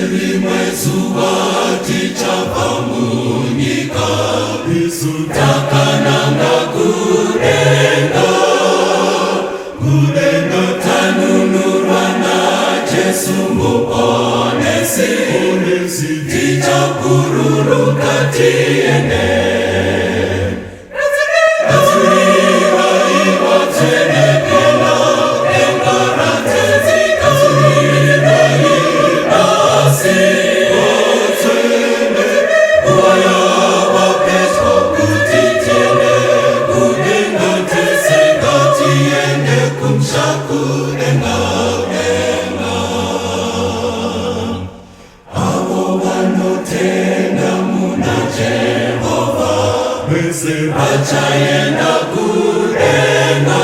Nerimwe zuva tichabva munyika isu takananga kudenga, kudenga tanunurwa naJesu Muponesi, tichakururuka tiende. Vachaenda kudenga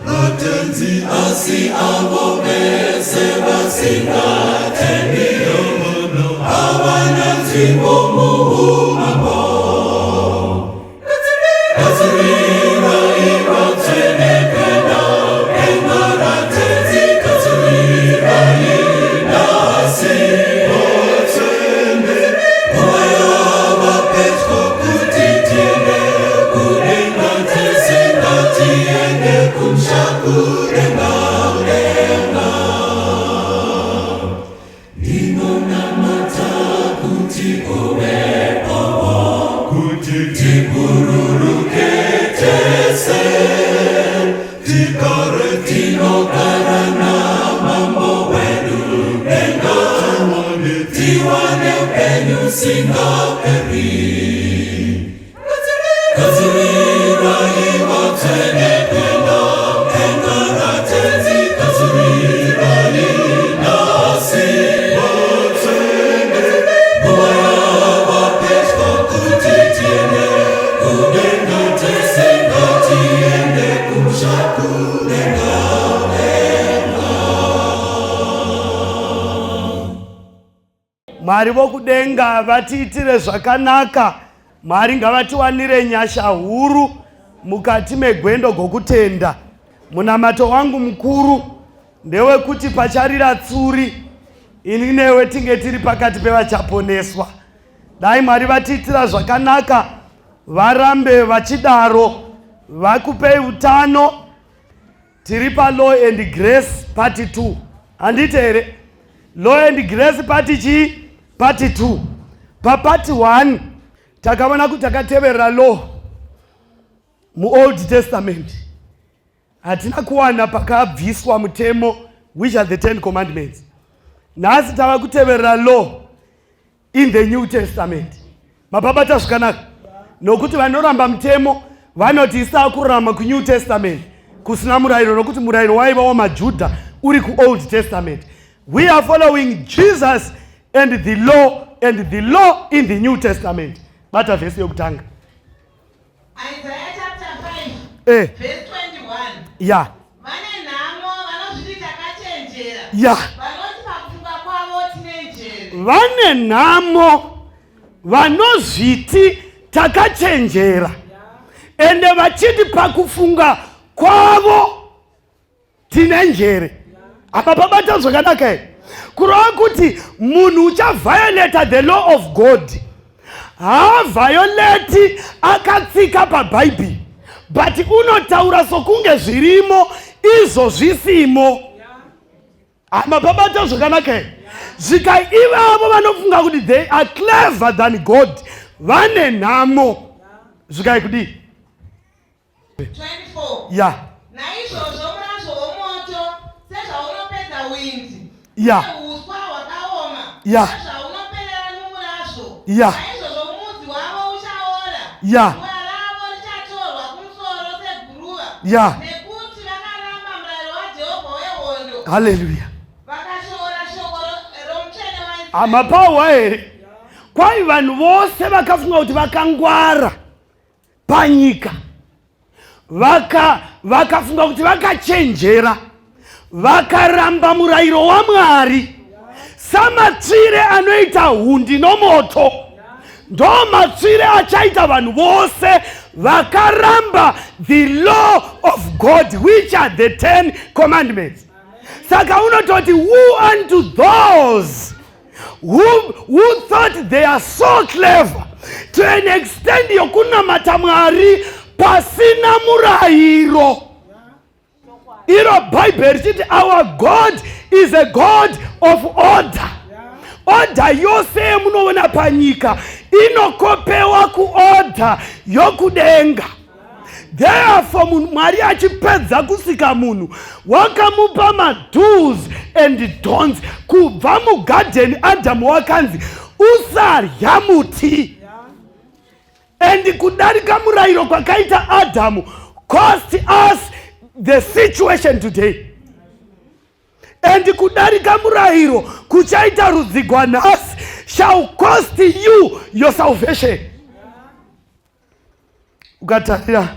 vatenzi, asi avo vese vasingatendi havana nzvimbo muumambo. Gadzirirai vatsvene kuenda denga raTenzi, gadzirirai nhasi vatsvene, nguva yava pedyo kuti tiende kudenga tese, ngatiende kumusha kudenga denga. Ndinonamata kuti uvepowo, kuti tibhururuke tese, tigare tinogara namambo wedu denga, tiwane upenyu usingaperi. Gadzirirai vatsvene kuenda denga raTenzi, gadzirirai nhasi vatsvene, nguva yava pedyo kuti tiende kudenga tese, ngatiende kumusha kudenga denga. Mwari vokudenga vatiitire zvakanaka. Mwari ngavatiwanire nyasha huru mukati megwendo gokutenda. Munamato wangu mukuru ndewekuti pacharira tsuri, ini newe tinge tiri pakati pevachaponeswa. Dai Mwari vatiitira zvakanaka, varambe vachidaro, vakupei utano. Tiri paLaw and Grace part 2, handiti here? Law and Grace part chii? Part 2. Papart 1 takaona kuti takateverera law muOld Testament, hatina kuwana pakabviswa mutemo, which are the 10 Commandments. Nhasi tava kuteverera law in the New Testament. Mapabata zvakanaka, nokuti vanoramba mutemo vanoti isaa kurarama kuNew Testament kusina murayiro, nokuti murayiro waiva wamaJudha uri kuOld Testament. We are following Jesus and the law, and the law in the New Testament. Bata vhesi yokutanga. Isaiah chapter 5 verse 21. Vane nhamo vanozviti takachenjera. Vanoti pakufunga kwavo tine njere. Vane nhamo vanozviti takachenjera, ende vachiti pakufunga kwavo tine njere. Apa pabata zvakanaka here? Kureva kuti munhu uchaviolata the law of God, haaviolati akatsika paBhaibheri, but unotaura sokunge zvirimo izvo zvisimo. Hama, pabata zvakanaka here? Zvika ivavo vanofunga kuti they are clever than God, vane nhamo. Zvikai kudii? 24. Naizvozvo murazvo womoto sezvaunopedza windi, uye uswa hwakaoma sezvaunoperera nomurazvo, naizvozvo mudzi wavo uchaora, guva ravo richatorwa kumusoro seguruva, nekuti vakaramba murayiro waJehovha wehondo, Haleluya. vakashora shoko roMutsvene waIsraeri. Hama, here kwai vanhu vose vakafunga kuti vakangwara panyika, vakafunga kuti vakachenjera, vakaramba murayiro waMwari, samatsvire anoita hundi nomoto, ndo matsvire achaita vanhu vose vakaramba the law of God, which are the 10 Commandments. Saka unototi, "Woe unto those who thought they are so clever to an extent yokunamata Mwari pasina murayiro. Iro Bhaibheri richiti our God is a God of order. Order yose yemunoona panyika inokopewa kuorder yokudenga. Therefore munhu Mwari achipedza kusika munhu wakamupa mado's and don'ts. Kubva mugadheni Adhamu wakanzi usarya muti. And kudarika murayiro kwakaita Adhamu cost us the situation today. And kudarika murayiro kuchaita rudzi gwanhasi shall cost you your salvation. Ukatarira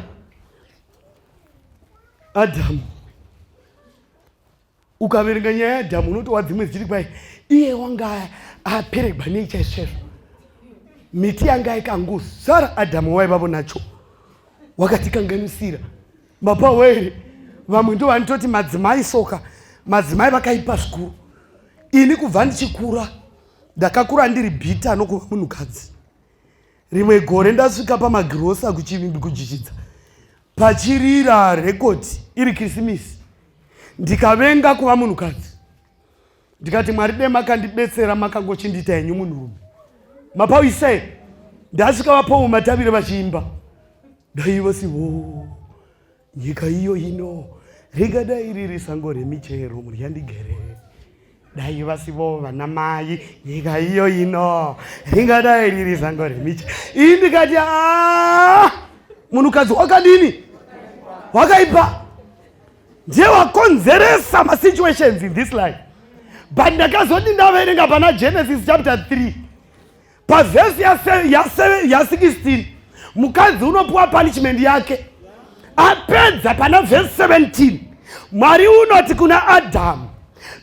Adhamu, ukaverenga nyaya yaAdhamu unotowa dzimwe dzichiri kwai iye wanga aperegwa nei chaizvo. Miti yanga ikangozara, Adhamu waivavo nacho wakatikanganisira mapawere. Vamwe ndo vanototi madzimai soka, madzimai vakaipa zvikuru. Ini kubva ndichikura ndakakura ndiri bitter nokuva munhukadzi. Rimwe gore ndasvika pamagirosa kuChivimbi kujichidza, pachirira rekodi iri Krisimisi, ndikavenga kuva munhukadzi. Ndikati, Mwari dai makandibetsera makangochindiita henyu munhurume. Mapauisai ndasvika vapowo matavire vachiimba, dai vasivo nyika iyo ino ringadai riri sango remichero muryandigere, dai vasivo vana mai nyika iyo ino ringadai riri sango remichero. Ii ndikati, a munhukadzi wakadini, wakaipa, ndiye wakonzeresa masituations in this life. But ndakazoti ndaverenga pana Genesis chapter 3 pavhesi ya16, mukadzi unopiwa punishment yake. Apedza pana vhesi 17, Mwari unoti kuna Adhamu,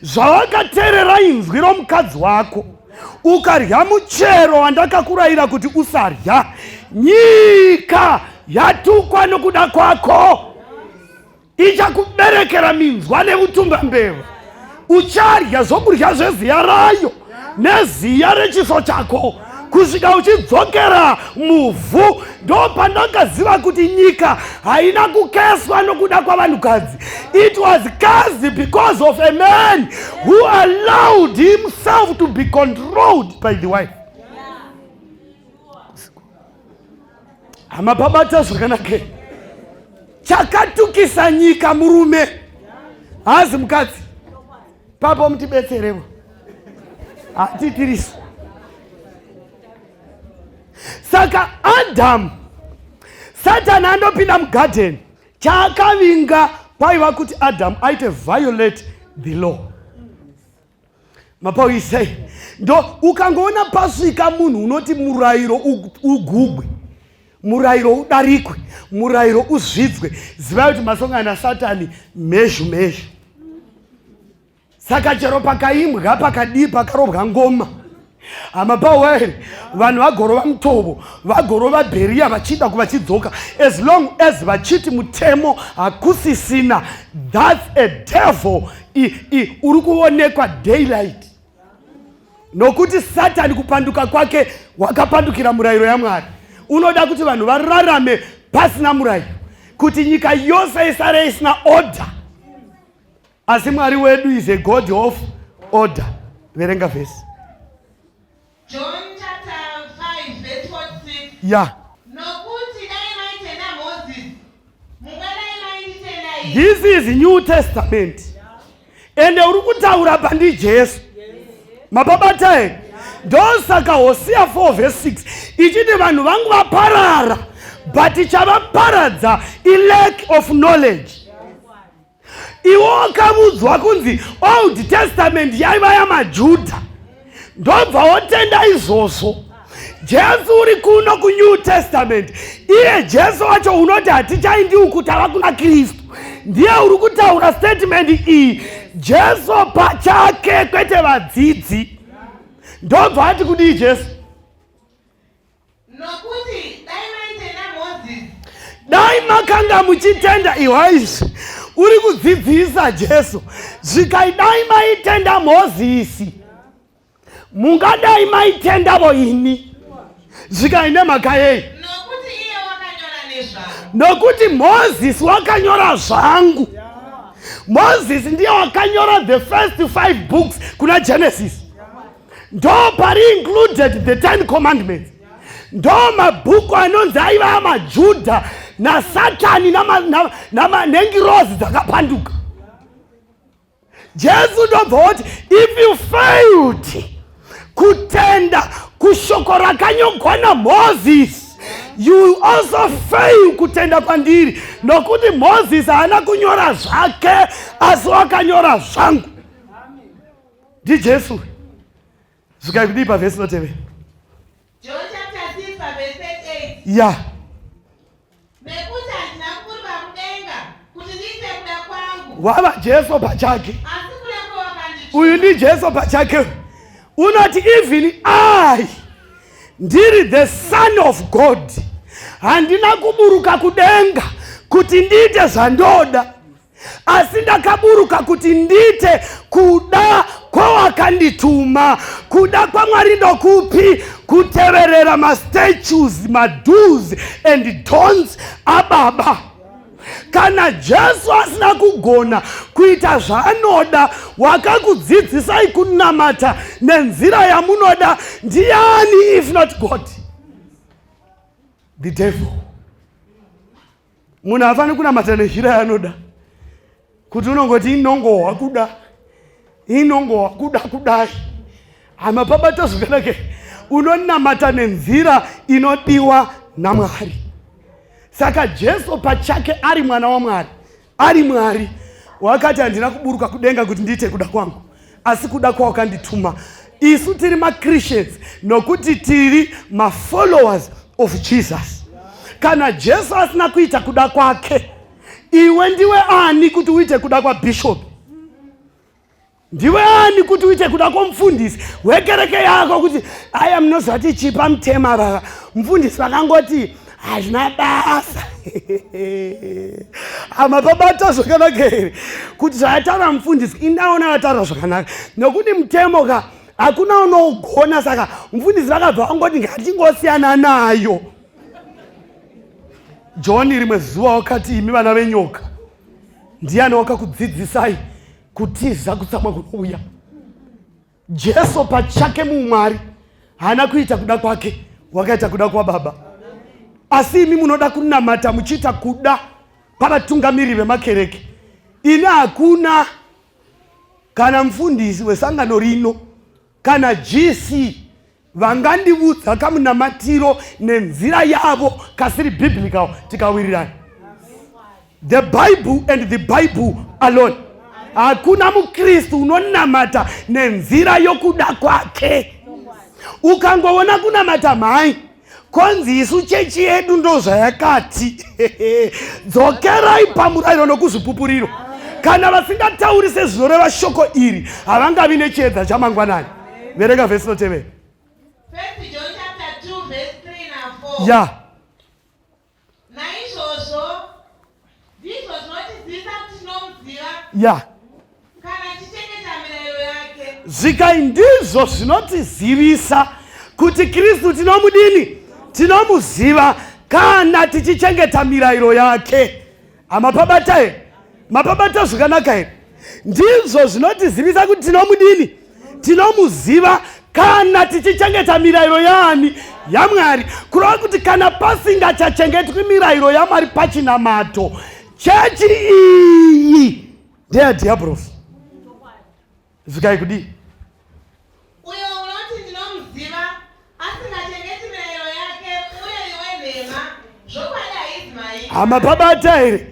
zvawakateerera inzwi romukadzi wako ukarya muchero wandakakurayira kuti usarya, nyika yatukwa nokuda kwako, ichakuberekera minzwa neutumbambeva, ucharya zvokudya zveziya rayo neziya rechiso chako kusvika uchidzokera muvhu. Ndo pandakaziva kuti nyika haina kukeswa nokuda kwavanhukadzi. It was cursed because of a man who allowed himself to be controlled by the wife. Hamapabata zvakanaka. Chakatukisa nyika murume, haazi mukadzi. Papo mutibetserevo, hatitirisu. Saka Adamu, Satani andopinda mugadheni, chaakavinga kwaiva kuti Adamu aite violate the law. Mapauisei ndo ukangoona pasvika munhu unoti murayiro ugugwe, murayiro udarikwe, murayiro uzvidzwe, zivai kuti masongana naSatani mhezhu mhezhu. Saka chero pakaimbwa, pakadii, pakarobwa ngoma, hama paweri, vanhu vagorova mutovo, vagorova bheriya, vachida kuvachidzoka, as long as vachiti mutemo hakusisina, that's a devil uri kuonekwa daylight. Nokuti Satani kupanduka kwake wakapandukira murayiro yaMwari. Unoda kuti vanhu vararame pasina murayiro, kuti nyika yose isare isina order. Asi Mwari wedu is a God of order. Verenga vhesi. John chapter 5 verse 46. Nokuti dai maitenda Moses, mungadai mainditenda ini. This is New Testament, ende uri kutaura pandi Jesu. Mapabata here? Ndosaka Hosea 4 verse 6 ichiti vanhu vangu vaparara, but chavaparadza ilack of knowledge. Iwe wakavudzwa kunzi Old Testament yaiva yamaJudha, ndobva wotenda izvozvo. Jesu uri kuno kuNew Testament, iye Jesu wacho unoti hatichaindi uku, tava kuna Kristu, ndiye uri kutaura statement iyi, Jesu pachake, kwete vadzidzi. Ndobva ati kudii Jesu? Nokuti dai maitenda Mozisi. Dai makanga muchitenda iwaizvi uri kudzidzisa Jesu, zvikai dai maitenda Mozisi. Mungadai maitendavo ini. Zvikai nemhaka yei? Nokuti Mozisi wakanyora zvangu. Mozisi ndiye wakanyora the first 5 books kuna Genesis. Ndo pari included the 10 commandments. Ndo mabhuku anonzi aiva amaJudha naSatani nengirozi dzakapanduka. Jesu ndobva woti if you failed kutenda kushoko rakanyogwa naMoses, you also fail kutenda kwandiri, nokuti Moses haana kunyora zvake, asi wakanyora zvangu. NdiJesu. Zvikai kudii pavhesi inotevera? John chapter 6 verse 38. Ya. Nekuti handina kuburuka kudenga kuti ndiite kuda kwangu. Wava Jesu pachake. Asi kuda kwewakandituma. Uyu ndiJesu pachake. Unoti even I ndiri the son of God, handina kuburuka kudenga kuti ndiite zvandoda, asi ndakaburuka kuti ndiite kuda kwawakandituma. Kuda kwaMwari ndokupi? Kuteverera mastatutes, mado's and don'ts ababa. Kana Jesu asina kugona kuita zvaanoda, wakakudzidzisai kunamata nenzira yamunoda ndiani if not God? The devil. Munhu haafaniri kunamata nenzira yaanoda, kuti unongoti inongohwa kuda, inongohwa kuda kudai. Hama, pabata zvakanaka. Unonamata nenzira inodiwa naMwari. Saka Jesu pachake ari mwana waMwari, ari Mwari, wakati handina kuburuka kudenga kuti ndiite kuda kwangu, asi kuda kwawakandituma. Isu tiri maChristians nokuti tiri mafollowers of Jesus. Kana Jesu asina kuita kuda kwake, iwe ndiwe ani kuti uite kuda kwabishop? Ndiwe ani kuti uite kuda kwomufundisi wekereke yako? Kuti aya munoziva kuti chipa mutema vava mufundisi vakangoti hazvina basa. Hama, pabata zvakanaka here kuti zvayataura mufundisi indaona vataura zvakanaka, nokuti mutemo ka hakuna unougona. Saka mufundisi vakabva vangoti ngatingosiyana nayo. John rimwe zuva wakati, imi vana venyoka, ndiani wakakudzidzisai kutiza kutsamwa kunouya? Jesu pachake muumwari haana kuita kuda kwake, wakaita kuda kwababa. Asi imi munoda kunamata muchiita kuda kwavatungamiri vemakereke. Ini hakuna kana mufundisi wesangano rino kana GC vangandivudza kamunamatiro nenzira yavo kasiri biblical tikawirirana. The Bible and the Bible alone. Hakuna mukristu unonamata nenzira yokuda kwake. Ukangoona kunamata mhai konzi isu chechi yedu ndo zvayakati, dzokerai pamurayiro nokuzvipupuriro. Kana vasingatauri sezvinoreva shoko iri, havangavi nechiedza chamangwanani. Verenga vhesi inotevera. First John chapter 2 verse 3 na 4. Ya. Naizvozvo ndizvo zvinotizivisa kuti tinomuziva, kana tichengeta mirayiro yake. Zvikai ndizvo zvinotizivisa kuti Kristu tinomudini? Tinomuziva kana tichichengeta mirayiro yake. Hamapabata here? Mapabata zvakanaka here? Ndizvo zvinotizivisa kuti tinomudini? Tinomuziva kana tichichengeta mirayiro yaani? YaMwari. Kureva kuti kana pasingachachengetwi mirayiro yaMwari pachinamato, chechi iyi ndeyadhiabhorosi. Zvikai kudii? Uyo unoti ndinomuziva asingachengeti mirayiro yake murevi wenhema, zvokwadi haizi mairi. Hama, pabata here?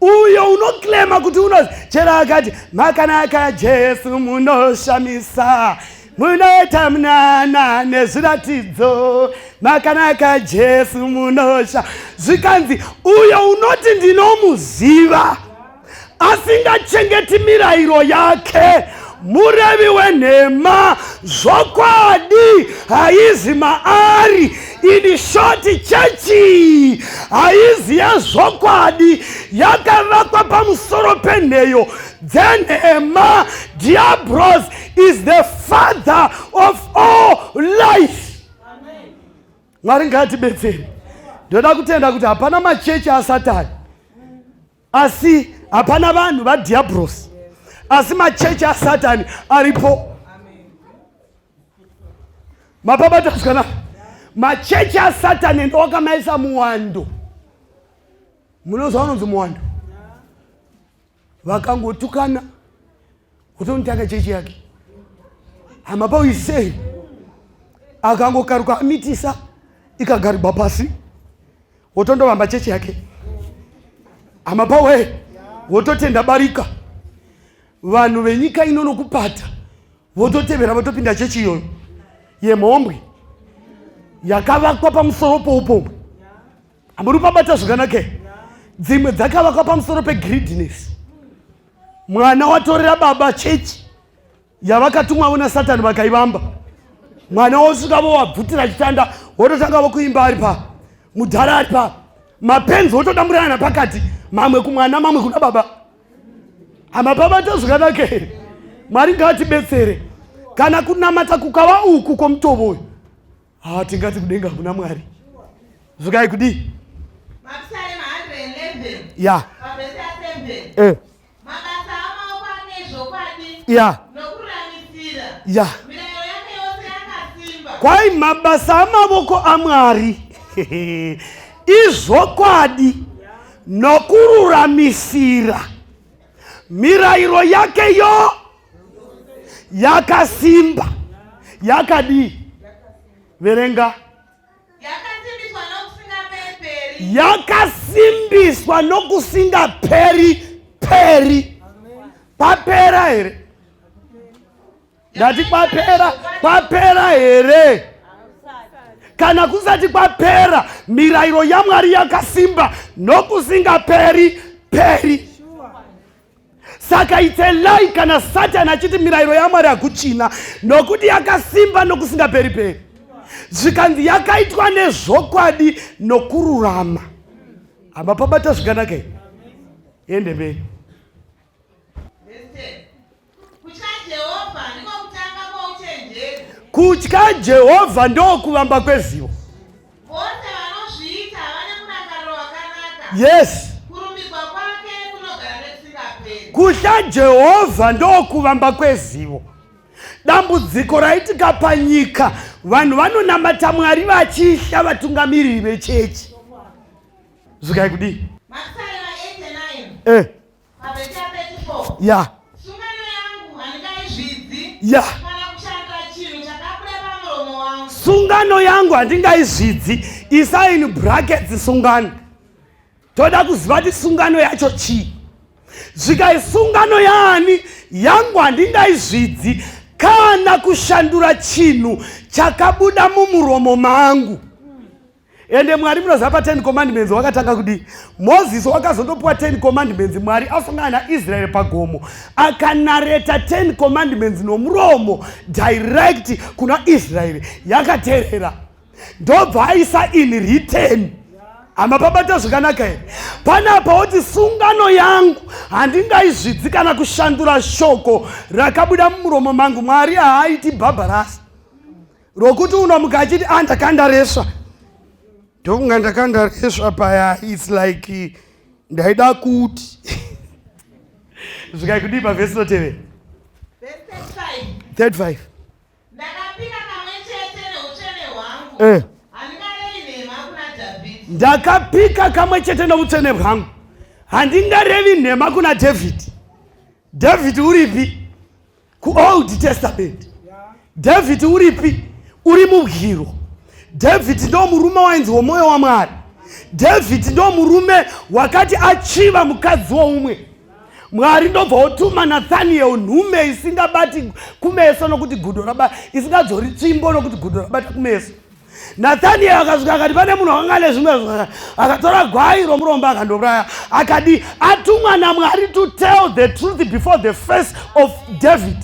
Uyo unoklema kuti uno chero akati makanaka Jesu, munoshamisa, munoita munana nezviratidzo, makanaka Jesu munosha. Zvikanzi uyo unoti ndinomuziva asingachengeti mirayiro yake murevi wenhema, zvokwadi haizi maari. In short, chechi haizi yezvokwadi, yakavakwa pamusoro penheyo dzenhema. Diablos is the father of Mwari ngaatibetsere. Ndoda kutenda kuti hapana machechi aSatani, asi hapana vanhu vadhiabhurosi, asi machechi aSatani aripo. Mapabata zvakanaka. Machechi aSatani ndowakamaisa muwando. Munoziva unonzi muwando? Vakangotukana wotonotanga chechi yake. Hama pauisei akangokaruka amitisa ikagarigwa pasi wotondovamba chechi yake. Hama pawe wototenda barika. Vanhu venyika ino nokupata vototevera votopinda chechi iyoyo yemhombwe yakavakwa pamusoro poupombwe. Hamuri pabata zvakanaka. Dzimwe dzakavakwa pamusoro pegreediness. Mwana watorera baba chechi yavakatumwavo naSatani vakaivamba. Mwana wosvika vowabvutira chitanda wototanga vokuimba ari pa mudhara ari pa mapenzi wotodamburana pakati, mamwe kumwana mamwe kuna baba. Hamapabata zvakanaka here? Mwari ngaatibetsere. Kana kunamata kukava uku kwomutovo uyu, ha tingati kudenga kuna Mwari. Zvikai kudii? Mapisarema 111 Ya. pavhesi ya 7. Eh. Mabasa amaoko ane zvokwadi Ya. nokururamisira. Ya. Mirayiro yake yose yakasimba. Kwai mabasa amavoko aMwari izvokwadi nokururamisira, mirayiro yake yo yakasimba. Yakadii? Verenga. Yakasimbiswa nokusingaperi-peri. Yakasimbiswa nokusingaperi peri. Papera here? Ndati kwapera, kwapera here? Kana kusati kwapera, mirayiro yaMwari yakasimba nokusingaperi peri. Saka it's a lie kana Satani achiti mirayiro yaMwari hakuchina, nokuti yakasimba nokusingaperi peri. Zvikanzi yakaitwa nezvokwadi nokururama. Hamapabata zvakanaka here? Ende mberi. Kutya Jehovha ndiko kutanga kwouchenjeri. Kutya Jehovha ndokuvamba kwezivo. Vose vanozviita vane murangariro wakanaka. Yes. Kurumbidzwa kwake kunogara nekusingaperi. Kutya Jehovha ndokuvamba kwezivo. Dambudziko raitika panyika, vanhu vanonamata Mwari vachihla vatungamiriri vechechi. Zvikai kudii? Mapisarema 89. Eh. Pavhesi ya 34. Ya. Sungano yangu handingaizvidzi. Ya. Kana kushandura chinhu chakabuda pamuromo wangu. Sungano yangu handingaizvidzi. Isa in brackets sungano. Toda kuziva kuti sungano yacho chii. Zvikai sungano yaani yangu handingaizvidzi kana kushandura chinhu chakabuda mumuromo mangu. Ende Mwari munoziva pa 10 commandments wakatanga kudii? Moses wakazondopiwa 10 commandments, Mwari asongana naIsrael pagomo, akanareta 10 commandments nomuromo direct kuna Israel, yakateerera. Ndobva aisa in written. Hamapabata zvakanaka here? Panapa woti sungano yangu handingaizvidzi kana kushandura shoko rakabuda mumuromo mangu. Mwari haaiti bhabharasi rokuti unomuka achiti ah, ndakandaresva, ndokunga ndakandaresva paya, it's like ndaida kuti zvikai kudii pavhesi inotevera? Vhesi 35. 35. Ndakapika kamwe chete neutsvene hwangu. Eh. Handingarevi nhema kuna Dhavhidhi. Ndakapika kamwe chete noutsvene hwangu, handingarevi nhema kuna David. David uripi? KuOld Testament. David uripi? Uri mubwiro. David ndo murume wainzi womwoyo waMwari. David ndo murume wakati achiva mukadzi woumwe, Mwari ndobva otuma Nathaniel, nhume isingabati kumeso nokuti gudo rabata, isingadzori tsvimbo nokuti gudo rabata kumeso. Nathaniel akasvika akati pane munhu akanga ane zvimwe, akatora gwai romurombo akandouraya. Akadi atumwa naMwari to tell the truth before the face of David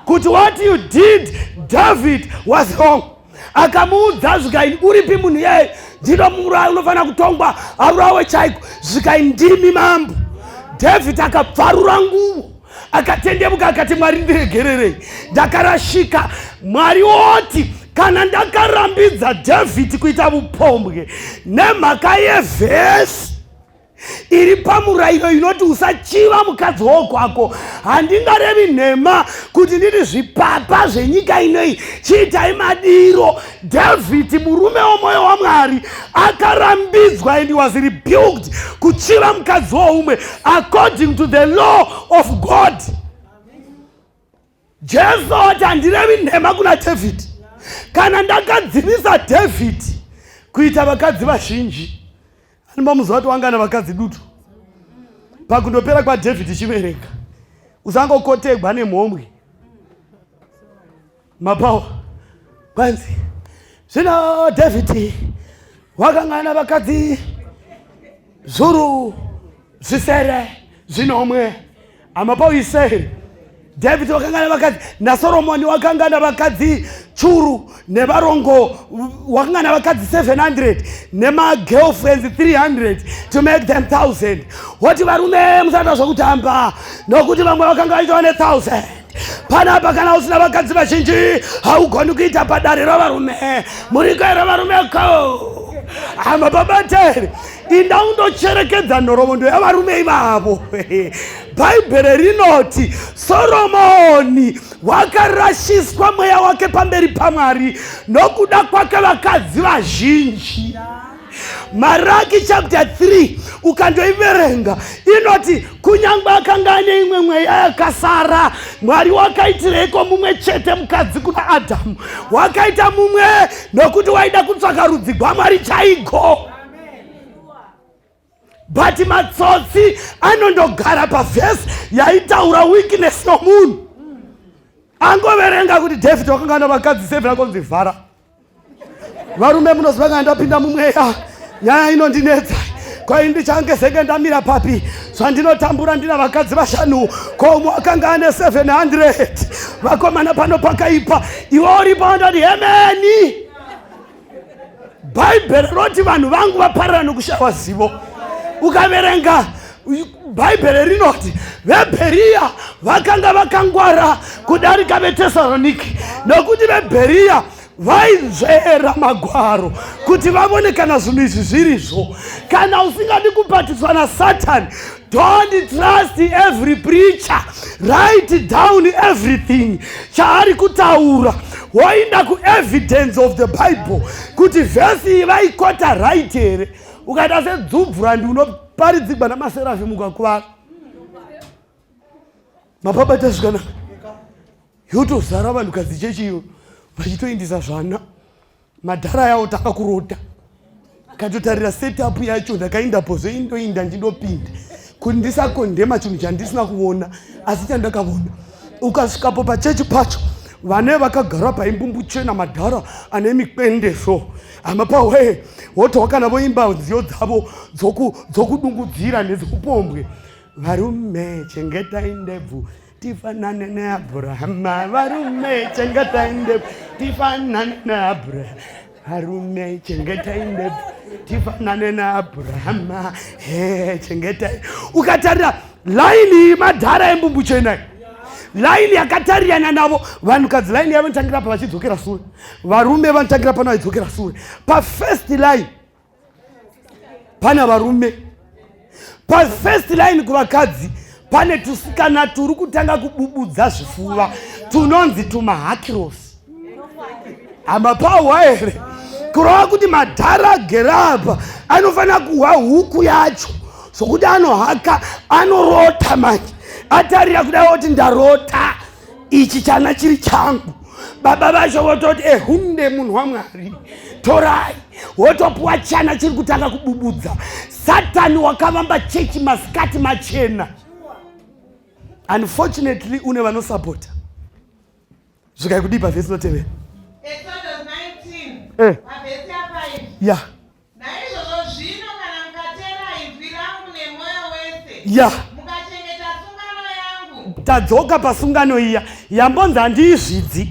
kuti what you did, David, was wrong. Akamuudza zvikai, uripi munhu iyeye? Ndinomuuraya, unofanira kutongwa, aurawe chaiko. Zvikai, ndimi mambo. David akabvarura nguvo, akatendemuka, akati, Mwari ndiregererei, ndakarashika. Mwari woti Kana ndakarambidza Dhavhidhi kuita vupombwe nemhaka yevhesi iri pamurayiro inoti usachiva mukadzi wokwako, handingarevi nhema kuti nditi zvipapa zvenyika inoi chiitai madiro. Dhavhidhi, murume womwoyo waMwari, akarambidzwa and was rebuked kuchiva mukadzi woumwe according to the law of God. Jesu ati handirevi nhema kuna Dhavhidhi. Kana ndakadzivisa Dhavhidhi kuita vakadzi vazhinji, anombamuziva kuti wanga navakadzi dutu pakundopera kwaDhavhidhi chiverenga, usangokotegwa nemhomwe mapawa kwanzi zvino Dhavhidhi wakanga ana vakadzi zvuru zvisere zvinomwe amapawo isere. Dhavhidhi wakanga navakadzi, naSoromoni wakanga navakadzi churu nevarongo, wakanga navakadzi 700 nemagirlfriends 300 to make them 1000. Woti varume musaita zvokutamba, nokuti vamwe vakanga vaitova ne1000. Panapa kana usina vakadzi vazhinji haugoni kuita padare ravarume. Muriko here varume ko? Hama babateri, inda undocherekedza nhoroondo yavarume ivavo. Bhaibheri rinoti Soromoni wakarashiswa mweya wake pamberi paMwari nokuda kwake vakadzi vazhinji. Maraki chapter 3 ukandoiverenga inoti kunyange akanga ane imwe mweya yakasara, Mwari wakaitireiko mumwe chete mukadzi kuna Adhamu? Wakaita mumwe nokuti waida kutsvaka rudzi gwaMwari chaigo. But matsotsi anondogara pavhesi yaitaura weakness yomunhu. Angoverenga kuti David wakanga ana vakadzi 7 akonzi vhara. Varume munoziva kana ndapinda mumweya nyaya inondinetsa, kwai ndichange senge ndamira papi zvandinotambura ndina vakadzi vashanu, ko umwe akanga ane 700. Vakomana pano pakaipa, iwe uripo ndoti hemeni. Bhaibheri rinoti vanhu vangu vaparara nokushawa zivo. Ukaverenga Bhaibheri rinoti veBheriya vakanga vakangwara kudarika veTesaroniki, nokuti veBheriya vainzvera magwaro kuti vavone kana zvinhu izvi zvirizvo. Kana usingadi kubatiswa naSatani, don't trust every preacher. Write down everything chaari kutaura, woinda kuevidence of the Bible kuti vhesi iyi vaikota right here. Ukaita sedzubvurandi unoparidzigwa namaserafi mukakuvara. Mapabata zvakanaka, yotozara vanhukadzi chechiyo vachitoindisa zvana madhara yawo tanga kurota. Katotarira setup yacho ndakaindapo zvoindoinda ndindopinda kuti ndisakondema chinhu chandisina kuona asi chandakavona. Ukasvikapo pachechi pacho vane vakagara paimbumbu chena, madhara ane mikwende so hama pawe wotowa kana voimba nziyo dzavo dzokudungudzira nedzekupombwe. Varume chengetai ndebvu tifanane neAbhurahama, varume chengetai ndebvu tifanane neAbhurahama, varume chengetai ndebvu tifanane naAbhurahama, he chengetai. Ukatarira laini iyi madhara embumbu chena, laini yakatarirana navo vanhukadzi, laini yavo inotangira pa vachidzokera sure, varume vanotangira pano vachidzokera sure. Pafirst line pana varume, pafirst line kuvakadzi pane tusikana turi kutanga kububudza zvifuva tunonzi tumahakirosi. Hama pahwa here? Kurova kuti madhara gerapa anofanira kuhwa huku yacho zvokuti anohaka anorota manje atarira kudai oti ndarota ichi chana chiri changu. Baba vacho vototi ehunde munhu waMwari torai, wotopuwa chana chiri kutanga kububudza. Satani wakavamba chechi masikati machena. Unfortunately une vanosapota. Zvikai kudii pavhesi inotevera? Exodus 19 pavhesi ya 5. Ya. Naizvozvo zvino kana mukateerera inzwi rangu nemwoyo wese, mukachengeta sungano yangu. Tadzoka pasungano iya yambonzi handiizvidzi.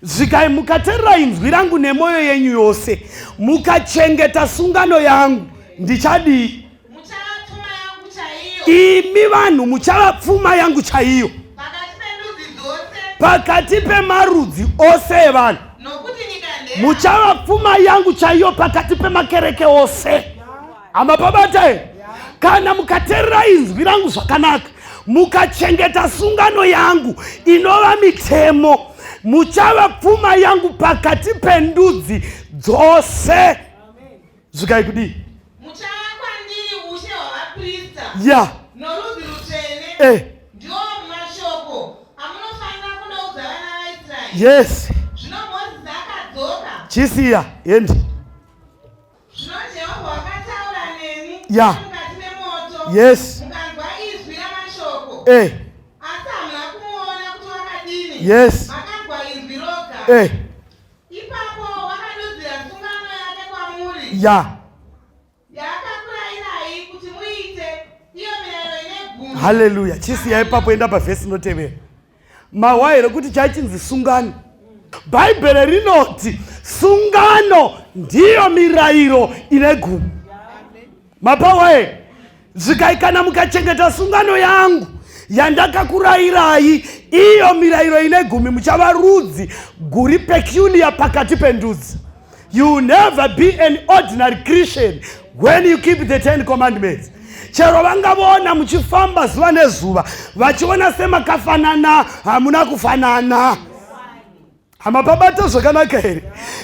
Zvikai mukateerera inzwi rangu nemwoyo yenyu yose, mukachengeta sungano yangu, ndichadii? Muchava pfuma yangu chaiyo. Imi vanhu muchava pfuma yangu chaiyo pakati pendudzi dzose, pakati pemarudzi ose evanhu, nokuti Muchava pfuma yangu chaiyo pakati pemakereke ose. Hamapabata here? Kana mukateerera inzwi rangu zvakanaka, mukachengeta sungano yangu inova mitemo, muchava pfuma yangu pakati pendudzi dzose. Zvikai kudii? Muchava kwandiri ushe hwavaprista ya norudzi rutsvene. Eh. Ndiwo mashoko amunofanira kundoudza vana vaIsraeri. Yes. Zvino Mozisi akadzoka. Chisiya endi. Zvino Jehovha wakataura neni Ya. mukati memoto. Yes. Mukanzwa izwi ramashoko. Eh. Asi hamuna kumuona kuti wakadini. Yes. Makanzwa inzwi roga. Eh. Ipapo wakadudzira sungano yake kwamuri. Ya. Yaakakurayirai kuti muite, iyo mirayiro ine gumi. Haleluya. Chisiya ipapo enda pavhesi inotevera. Mahwa here kuti chaichinzi sungano? Bhaibheri rinoti sungano ndiyo mirayiro ine gumi. Mapawa here? Zvikai kana mukachengeta sungano yangu yandakakurayirai, iyo mirayiro ine gumi, muchava rudzi guri peculiar pakati pendudzi. You will never be an ordinary Christian when you keep the Ten Commandments. Chero vangavona muchifamba zuva nezuva vachiona semakafanana, hamuna kufanana. Hamapabata zvakanaka here?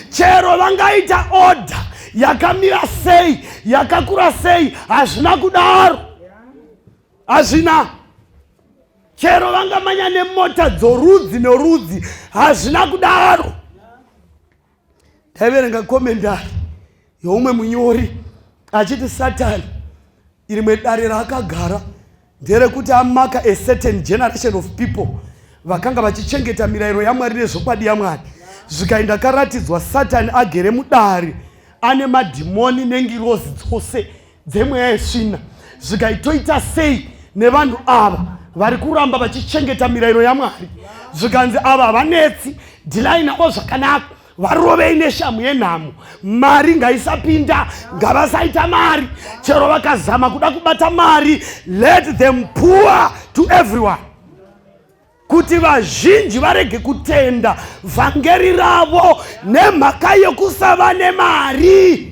Chero vangaita order yakamira sei, yakakura sei, hazvina kudaro, hazvina. Chero vangamanya nemota dzorudzi norudzi, hazvina kudaro. Ndaiverenga commentary youmwe munyori achiti Satani rimwe dare raakagara nderekuti amaka a certain generation of people vakanga vachichengeta mirayiro yaMwari nezvokwadi yaMwari. Zvikaenda karatidzwa Satani agere mudare ane madhimoni nengirozi dzose dzemweya yesvina. Zvikaitoita sei nevanhu ava vari kuramba vachichengeta mirayiro yaMwari? Zvikanzi ava havanetsi, dhilai navo zvakanaka, varovei neshamhu yenhamo, mari ngaisapinda, ngavasaita mari, chero vakazama kuda kubata mari, let them poor to everyone, kuti vazhinji varege kutenda vhangeri ravo nemhaka yekusava nemari.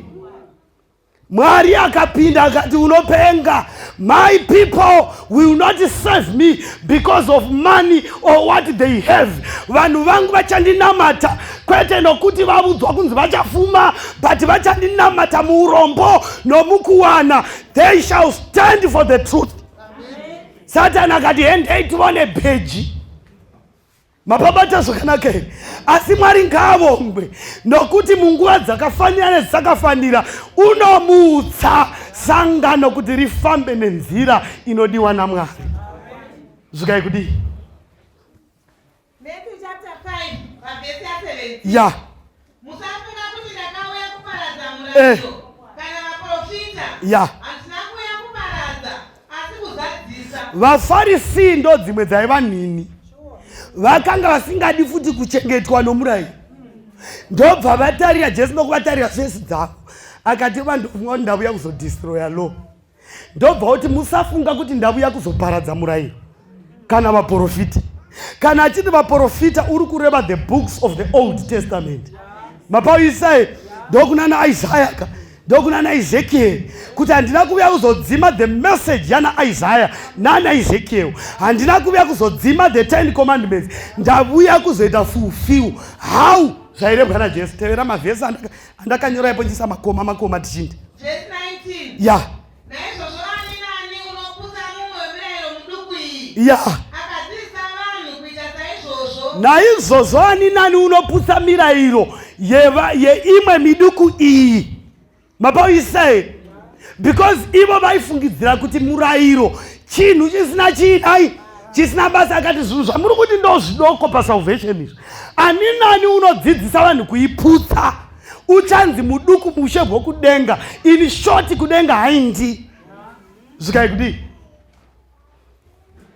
Mwari akapinda akati unopenga, my people will not serve me because of money or what they have. Vanhu vangu vachandinamata kwete nokuti vavudzwa kunzi vachafuma, but vachandinamata muurombo nomukuwana. They shall stand for the truth. Satani akati hendei tivone bheji. Mapabata zvakanaka here? Asi Mwari ngaavongwe nokuti munguva dzakafanira nedzisakafanira unomutsa sangano kuti rifambe nenzira inodiwa naMwari. Zvikai kudii? Matthew chapter 5 pavhesi ya 17. Ya. Musafunga kuti ndakauya kuparadza murayiro kana vaprofita. Ya. Handina kuuya kuparadza asi kuzadzisa. VaFarisi ndo dzimwe dzaiva nhinhi, vakanga vasingadi futi kuchengetwa nomurayiro, ndobva vatarira Jesu nokuvatarira fesi dzavo, akati vandofunga kuti ndavuya kuzodestroya law. Ndobva kuti musafunga kuti ndavuya kuzoparadza murayiro kana vaprofita. Kana achiti vaprofita, uri kureva the books of the Old Testament. Mapaisai ndokunana Isaya ka, ndokunana Ezekiel, kuti handina kuvuya kuzodzima the message yana Isaya nana Ezekiel, handina kuvuya kuzodzima the 10 commandments, ndavuya kuzoita fulfill how zvairevwa naJesu. Tevera mavhesi andakanyora ipo ndichisa makoma makoma tichinda. Verse 19. Ya. Naizvozvo ani nani unoputsa mumwe wemirayiro muduku iyi, Ya. akadzidzisa vanhu kuita saizvozvo, Naizvozvo ani nani unoputsa mirayiro yeimwe miduku iyi. Mapaisai, because ivo vaifungidzira kuti murayiro chinhu chisina chiinai, chisina basa. Akati zvinhu zvamuri kuti ndo zvidoko pasalvation izvi, ani nani unodzidzisa vanhu kuiputsa uchanzi muduku mushe hwokudenga. In short, kudenga haindi. Zvikai kudii?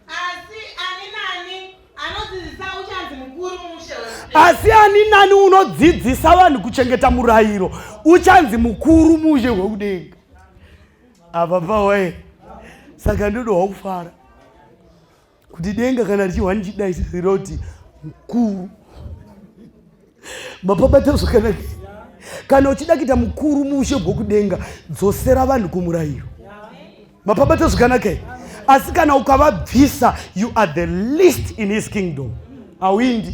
Asi ani nani anodzidzisa uchanzi mukuru muushe hwekudenga. Asi ani nani unodzidzisa vanhu kuchengeta murayiro uchanzi mukuru muushe hwekudenga. Apa pawaye saka ndodohwa kufara kuti denga kana richihwa ndichidai riroti mukuru. Mapabata zvakanaka. Kana uchida kuita mukuru muushe bwokudenga, dzosera vanhu kumurayiro. Mapabata zvakanaka here? Asi kana ukavabvisa, you are the least in his kingdom. Hauindi.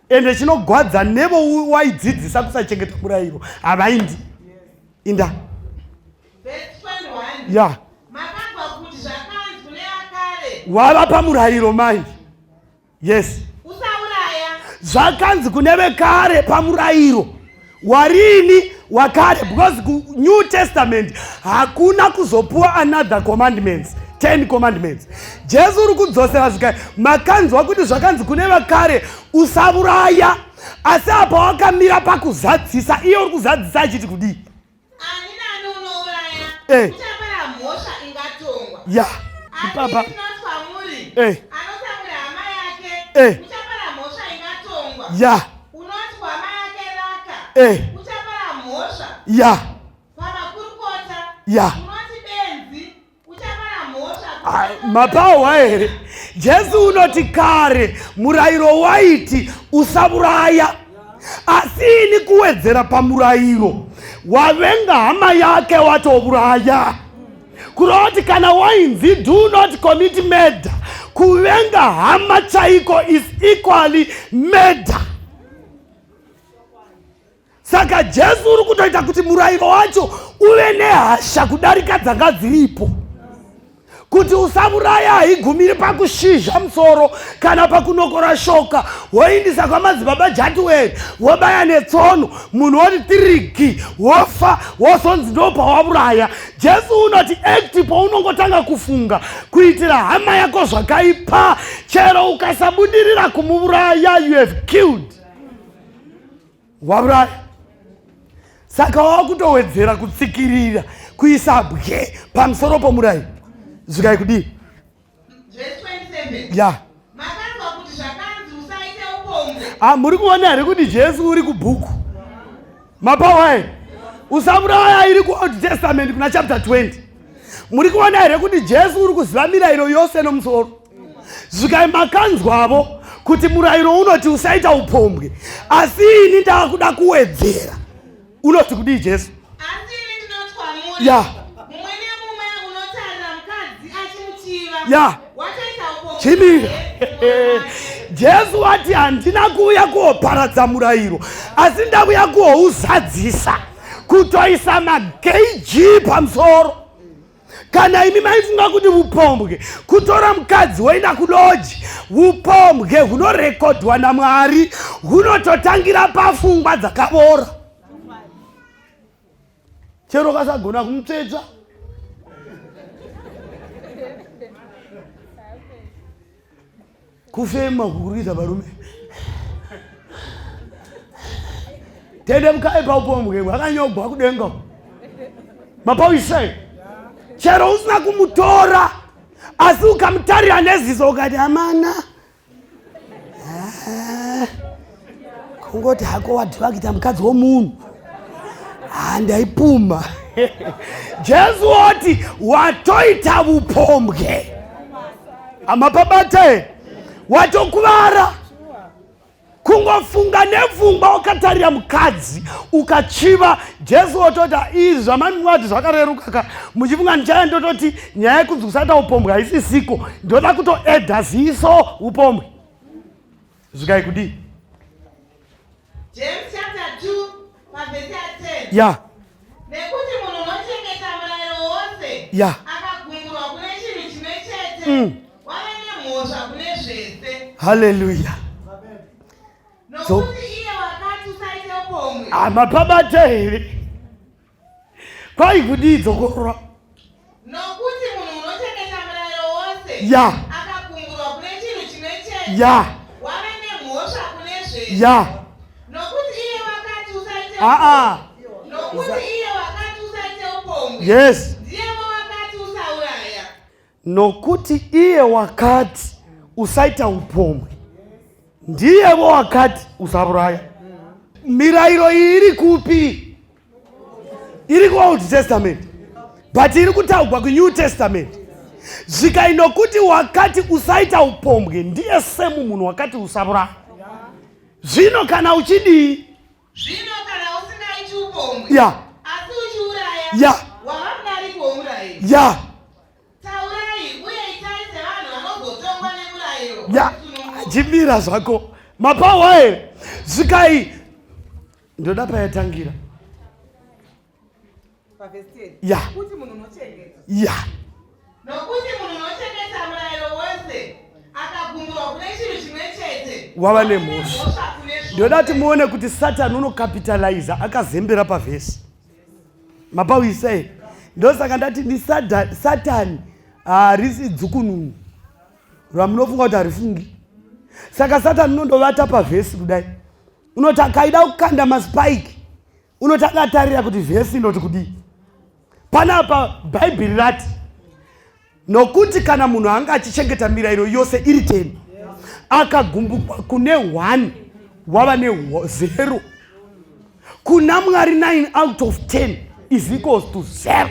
Ende chinogwadza nevo waidzidzisa kusachengeta murayiro havaindi. Inda. Ya. Wava pamurayiro manje. Yes. Usauraya. Zvakanzi kune vekare pamurayiro warini wakare because kuNew Testament hakuna kuzopuwa another commandments 10 commandments. Jesu uri kudzosera zvikai makanzwa kuti zvakanzi kune vakare usauraya, asi apa wakamira pakuzadzisa, iye uri kuzadzisa achiti kudii? Ani nani unouraya eh. uchapara mhosva ingatongwa. Ya. Ipapa. Asi ndinoti kwamuri eh. anotsamwira hama yake eh. uchapara mhosva ingatongwa. Ya. Unoti kuhama yake raka eh. uchapara mhosva. Ya. Pamakurukota. Ya. Unoti benzi Mapawa here? Jesu unoti kare murayiro waiti usauraya, asi ini kuwedzera pamurayiro wavenga hama yake watouraya. Kureva kuti kana wainzi do not commit murder, kuvenga hama chaiko is equally murder. Saka Jesu uri kutoita kuti murayiro wacho uve nehasha kudarika dzanga dziripo, kuti usauraya haigumiri pakushizha musoro kana pakunokora shoka woindisa kwamadzibaba Jatiweri wobaya netsono munhu woti tiriki wofa wozonzi ndopawauraya. Jesu unoti act paunongotanga kufunga kuitira hama yako zvakaipa, chero ukasabudirira kumuuraya, you have killed. Wauraya. Saka wakutowedzera kutsikirira kuisa bwe pamusoro pomurayiro. Zvikai kudii? Ya. Ah, muri kuona here kuti Jesu uri kubhuku mapawai usauraya iri kuOld Testament kuna chapter 20. Muri kuona here kuti Jesu uri kuziva mirayiro yose nomusoro? Zvikai makanzwavo kuti murayiro unoti usaita upombwe, asi ini ndakuda kuwedzera. Unoti kudii Jesu? Asi ini ndinoti kwamuri, Ya. mumwe nemumwe unotarira mukadzi achimuchiva, Ya. watoita upombwe Chimira. naye mumwoyo wake. Jesu wati handina kuuya kuoparadza murayiro, asi ndakuya kuouzadzisa, kutoisa mageji pamusoro. Kana imi maifunga kuti upombwe kutora mukadzi woenda kuloji, upombwe hunorekodwa naMwari hunototangira pafungwa dzakavora. Chero ukasagona kumutsvetsva, kufema kukurikidza varume tende mukai paupombwe hwakanyogwa kudenga mapauisai. Chero usina kumutora, asi ukamutarira neziso ukati amana kungoti hako wadhiva kuita mukadzi womunhu, handaipuma. Jesu woti watoita upombwe, amapabate watokuvara. Kungofunga nepfungwa wakatarira mukadzi ukachiva, Jesu wototi izvi zvamati zvakareruka ka, muchifunga ndichaya ndototi nyaya yekunzi kusaita upombwe haisisiko, ndoda kutoedha ziso upombwe. Zvikai kudii? James chapter 2 pavhesi ya 10. Ya. Nekuti munhu unochengeta murayiro wose Ya. akagumburwa kune chinhu chimwe chete, wave nemhosva kune zvese. Haleluya. Nokuti iye wakati usaite upombwe. Mapabata here? Kwai kudii dzokorora? Nokuti munhu unochengeta murayiro wose Ya. akagumburwa kune chinhu chimwe chete, Ya. wave nemhosva kune zvese. Ya. Nokuti iye wakati usaite Aa. Nokuti iye wakati usaite upombwe. Yes. Ndiyewo wakati usauraya. Nokuti iye wakati usaita upombwe, ndiyewo wakati usauraya. Mirayiro iyi iri kupi? Iri kuOld Testament, but iri kutaurwa kuNew Testament. Zvikai nokuti wakati usaita upombwe ndiye semu munhu wakati usauraya. Zvino kana uchidii? Zvino kana usingaiti upombwe, ya asi uchiuraya, ya wava mudariki womurayiro. Ya. Taurai uye itai sevanhu vanozotongwa nemurayiro. Ya, chimira zvako. Mapawa here? Svikai. Ndoda payatangira. Ya. Kuti munhu unochengeta. Ya. Nokuti munhu unochengeta murayiro wose akagumburwa kune chinhu chimwe chete wava nemhosva. Ndoda kuti muone kuti Satani unokapitaliza akazembera pavhesi. Mapawisa here? Ndosaka ndati ndi Satani harisi dzukununu ramunofunga kuti harifungi. Saka Satani unondovata pavhesi kudai. Unoti akaida kukanda maspike unoti akatarira kuti vhesi inoti kudii panapa bhaibheri rati nokuti kana munhu anga achichengeta mirayiro yose iri teni akagumbukwa kune one wava nezero kuna mwari 9 out of 10 is equals to zero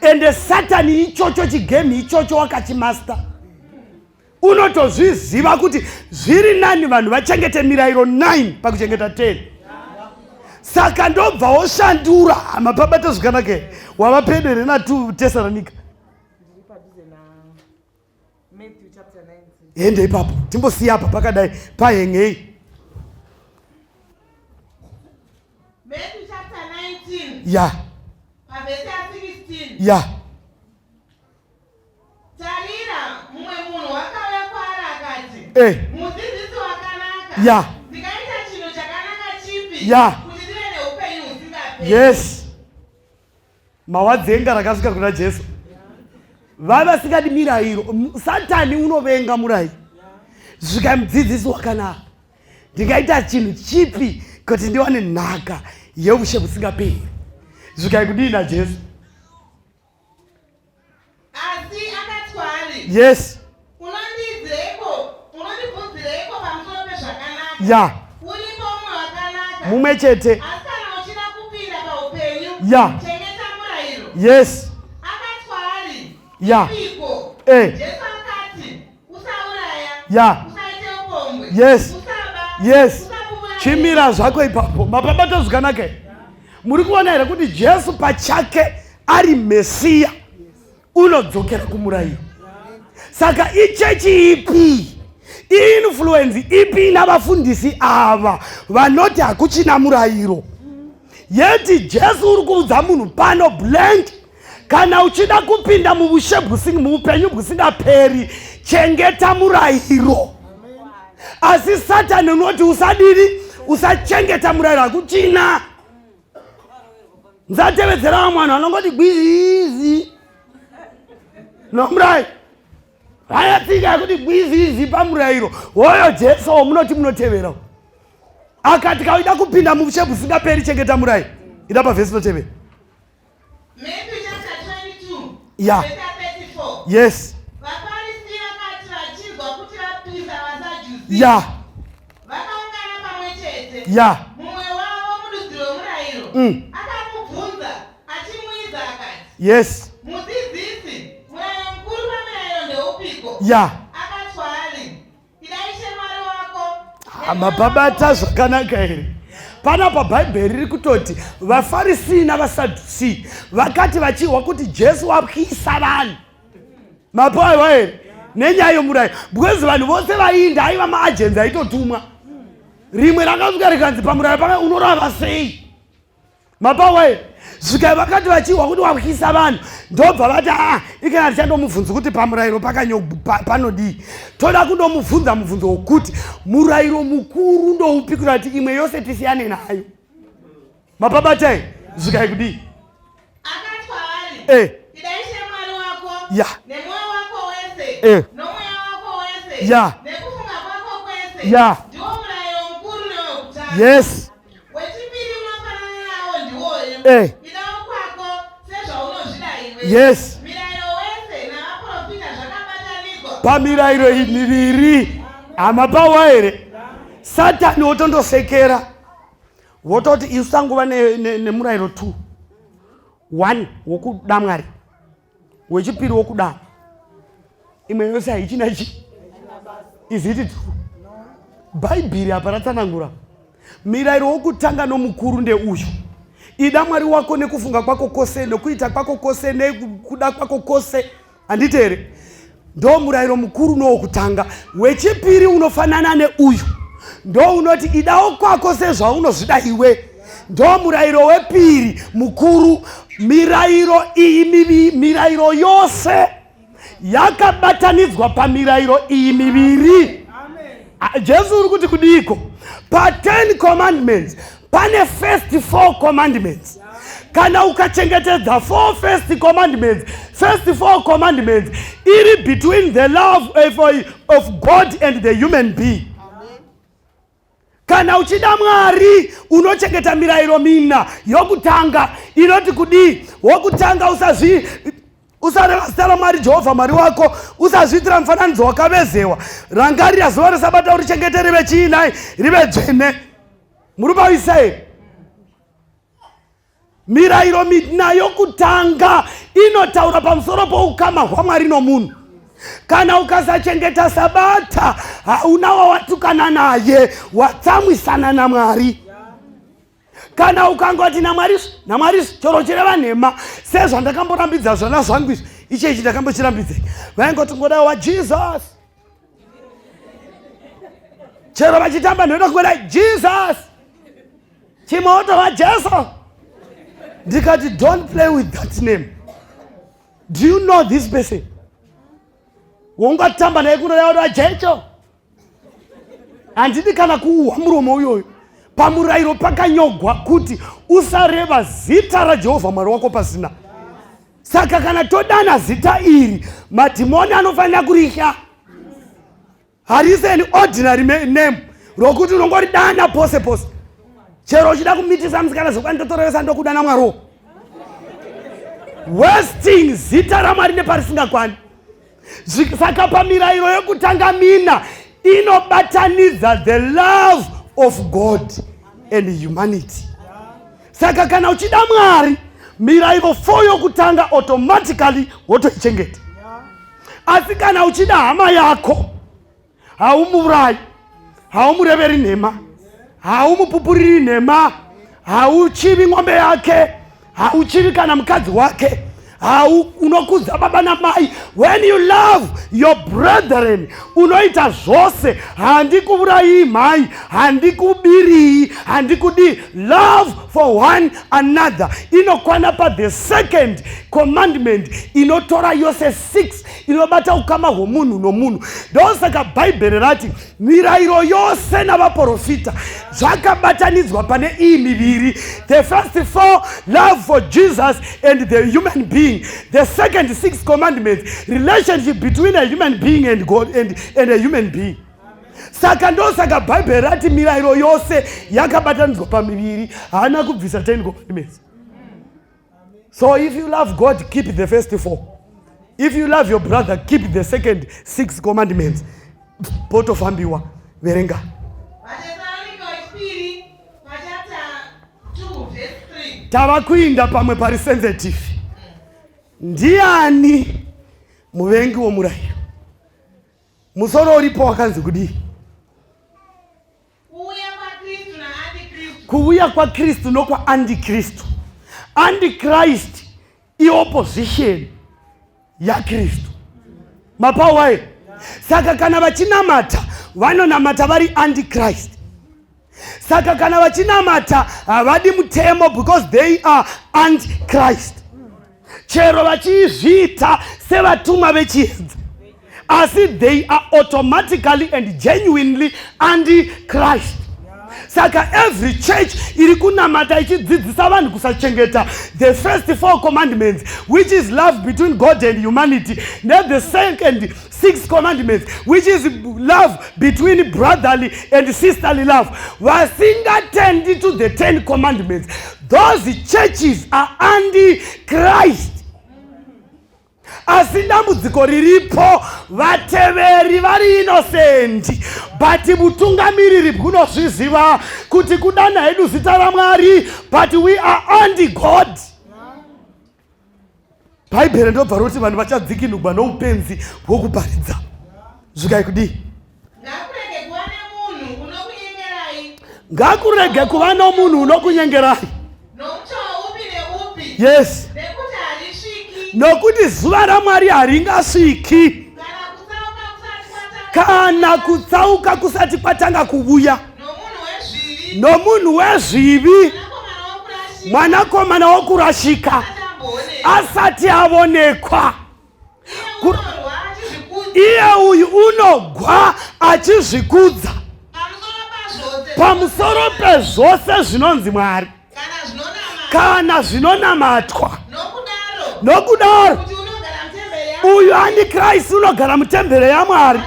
ende satani ichocho chigame ichocho wakachimaster Unotozviziva kuti zviri nani vanhu vachengete mirayiro 9 pakuchengeta 10. Saka ndobva woshandura hama pabata zvakanaka here? Wava pedo here na 2 Tesalonika? Hende ipapo timbosiya apa pakadai pahengei. Matthew chapter 19. Ya. Pavhesi ya 16. Ya. Tarira, mumwe munhu wakauya kwaari akati, eh. Mudzidzisi wakanaka, yeah. ndingaita chinhu chakanaka chipi yeah. kuti ndive neupenyu husingaperi? Yes, mawadzenga rakasvika kuna Jesu vaiva vasingadi mirayiro. Satani unovenga murayiro. Svika mudzidzisi wakanaka, ndingaita chinhu chipi kuti ndiwane nhaka yeushe husingaperi? Svikai kudii naJesu? Asi akati kwaari, Yes. Unondiidzireiko, unondibvunzireiko pamusoro pezvakanaka? Ya. Uripo mumwe wakanaka. Mumwe chete. Asi kana uchida kupinda paupenyu, Ya. chengeta murayiro. Yes. Akati kwaari, Ya. Ipiko? Eh. Jesu akati, Usauraya. Ya. Usaite upombwe. Yes. Usaba. Yes. Usapupura Chimira zvako ipapo. Mapabata zvakanaka here? Muri kuona here kuti Jesu pachake ari Mesiya unodzokera kumurayiro. Saka ichechi ipi? Influence ipi ina vafundisi ava vanoti hakuchina murayiro? Yeti Jesu uri kuudza munhu pano blank kana uchida kupinda muvushe muupenyu bwusingaperi chengeta murayiro asi satani unoti usadini usachengeta murayiro hakuchina ndisatevedzera vamwe vanhu vanongoti gwizizi nomurayiro vayatsika yekuti gwizizi pamurayiro hoyo jesu womunoti munotevera akati kauida kupinda muvushe bwusingaperi chengeta murayiro ida pavhesi inotevera Matthew chapter 22, Yeah. verse 34. Yes. VaFarisi vakati vachinzwa kuti vapisa vaSadhusi, Yeah. vakaungana pamwe chete. Yeah. Mumwe wavo mududziri womurayiro akamubvunza achimuidza akati, Yes. Mudzidzisi, murayiro mukuru pamirayiro ndeupiko? Yeah. Akati kwaari, Ida Ishe Mwari wako. Mapabata zvakanaka here? Panapa Bhaibheri riri kutoti vaFarisi navaSadhusi vakati vachihwa kuti Jesu wapwisa vanhu. Mapoaiwa here? Nenyaya yomurayiro. Because vanhu vose vaiinda aiva maajenzi aitotumwa. Rimwe rakasvika rikanzi pamurayiro panga unorava sei? Mapawa svikai vakati vachihwa kuti watyisa vanhu ndobva vati aa ikana tichandomubvunzi kuti pamurayiro panodii toda kundomubvunza mubvunzo wokuti murayiro mukuru ndoupi kuita kuti imwe yose tisiyane nayo mapabatai svikai kudii Akati kwavari, eh. Ida Ishe Mwari wako ya nemwoyo wako wese eh. nomweya wako wese ya nekufunga kwako kwese ya ndiwo murayiro mukuru newekutanga. Yes. Wechipiri unofanana nawo ndiwoyu, eh. Ida wokwako sezvaunozvida iwe. Yes. Mirayiro wese navaprofita zvakabatanidzwa pamirayiro miviri hama pawa here satani wotondosekera wototi isu tangova nemurayiro ne, ne 2 1 wokuda mwari wechipiri wokuda imwe yose haichina chi is it true bhaibheri apa ratsanangura Mirayiro wokutanga nomukuru ndeuyu. Ida Mwari wako nekufunga kwako kwose, nokuita kwako kwose, nekuda kwako kwose. Handiti here? Ndo murayiro mukuru nowokutanga. Wechipiri unofanana neuyu. Ndo unoti idawo kwako sezvaunozvida iwe. Ndo murayiro wepiri mukuru. Mirayiro iyi mirayiro yose yakabatanidzwa pamirayiro iyi miviri. Jesu uri kuti kudiiko? Pa 10 commandments pane first 4 commandments. Kana ukachengetedza 4 first commandments, first 4 commandments iri between the love of God and the human being. Kana uchida Mwari unochengeta mirayiro mina yokutanga inoti kudii? Wokutanga, usareva zita raMwari Jehovha Mwari wako, usazviitira mufananidzo wakavezewa. Rangarira zuva resabata urichengete rive chiinai, rive dzvene. Muri paisa here? Mirayiro mina yokutanga inotaura pamusoro poukama hwaMwari nomunhu. Kana ukasachengeta Sabata, hauna wawatukana naye, watsamwisana naMwari. Kana ukangoti naMwari naMwari chero chireva nhema, sezvandakamborambidza zvana zvangu izvi, ichechi ndakambochirambidzei, vaingoti ngoda waJesus, chero vachitamba ndoda kungodai Jesus, chimoto waJesu. Ndikati don't play with that name. Do you know this person? Wongatamba naye kunoda kuti wajecho. Handidi kana kuuhwa muromo uyoyo. Pamurayiro pakanyogwa kuti usareva zita raJehovha Mwari wako pasina. Saka kana todana zita iri, madhimoni anofanira kurihya. Harisi an ordinary name rokuti unongoridana pose pose. Chero uchida kumitisa musikana zvokwani ndotorevesa ndokudana Mwariwo. Wasting zita raMwari neparisingakwani. Saka pamirayiro yokutanga mina inobatanidza the love of God and humanity. Saka kana uchida Mwari, mirayiro 4 yokutanga automatically wotoichengeta. Asi kana uchida hama yako, haumuurayi, haumureveri nhema, haumupupuriri nhema, hauchivi ng'ombe yake, hauchivi kana mukadzi wake, unokudza baba namai. When you love your brethren, unoita zvose. Handikuurayi mhai, handikubirii, handikudii. Love for one another inokwana pa the second commandment, inotora yose 6, inobata ukama hwomunhu nomunhu. Ndosaka Bhaibheri rati mirayiro yose navaprofita zvakabatanidzwa pane iyi miviri. The first 4, love for Jesus and the human being. The second 6 commandments, relationship between a human being and God and a human being. Saka ndosaka Bhaibheri rati mirayiro yose yakabatanidzwa pamiviri, haana kubvisa 10 commandments. So if you love God, keep the first 4. If you love your brother, keep the second 6 commandments. Potofambiwa, verenga. VaTesalonika wechipiri pachapter 2 verse 3. Tava kuinda pamwe pari sensitive. Ndiani muvengi womurayiro? Musoro uripo wakanzi kudii? Kuuya kwaKristu naAntikristu. Kuuya kwaKristu nokwaAntikristu. Antichrist iopposition yaKristu. Mapawa here? Saka kana vachinamata, vanonamata vari Antichrist. Saka kana vachinamata havadi mutemo because they are Antichrist. Chero vachizviita sevatumwa vechiedza, asi they are automatically and genuinely Antichrist. Saka every church iri kunamata ichidzidzisa vanhu kusachengeta the first 4 commandments, which is love between God and humanity, then the second 6 commandments, which is love between brotherly and sisterly love, vasingatendi to the 10 commandments, those churches are anti-Christ. Asi dambudziko riripo, vateveri vari innocent, but mutungamiriri bwunozviziva kuti kudana hedu zita raMwari, but we are anti-God. Bhaibheri ndobva roti vanhu vachadzikinurwa noupenzi hwokuparidza. Zvikai kudii? Ngakurege kuva nemunhu unokunyengerai. Ngakurege kuva nomunhu unokunyengerai. Yes. Nokuti zuva raMwari haringasviki kana kutsauka kusati kwatanga kuvuya nomunhu wezvivi mwanakomana wokurashika asati avonekwa. Iye uyu unogwa achizvikudza pamusoro pezvose zvinonzi Mwari kana zvinonamatwa. Nokudaro uyu andiKristu unogara mutembere yaMwari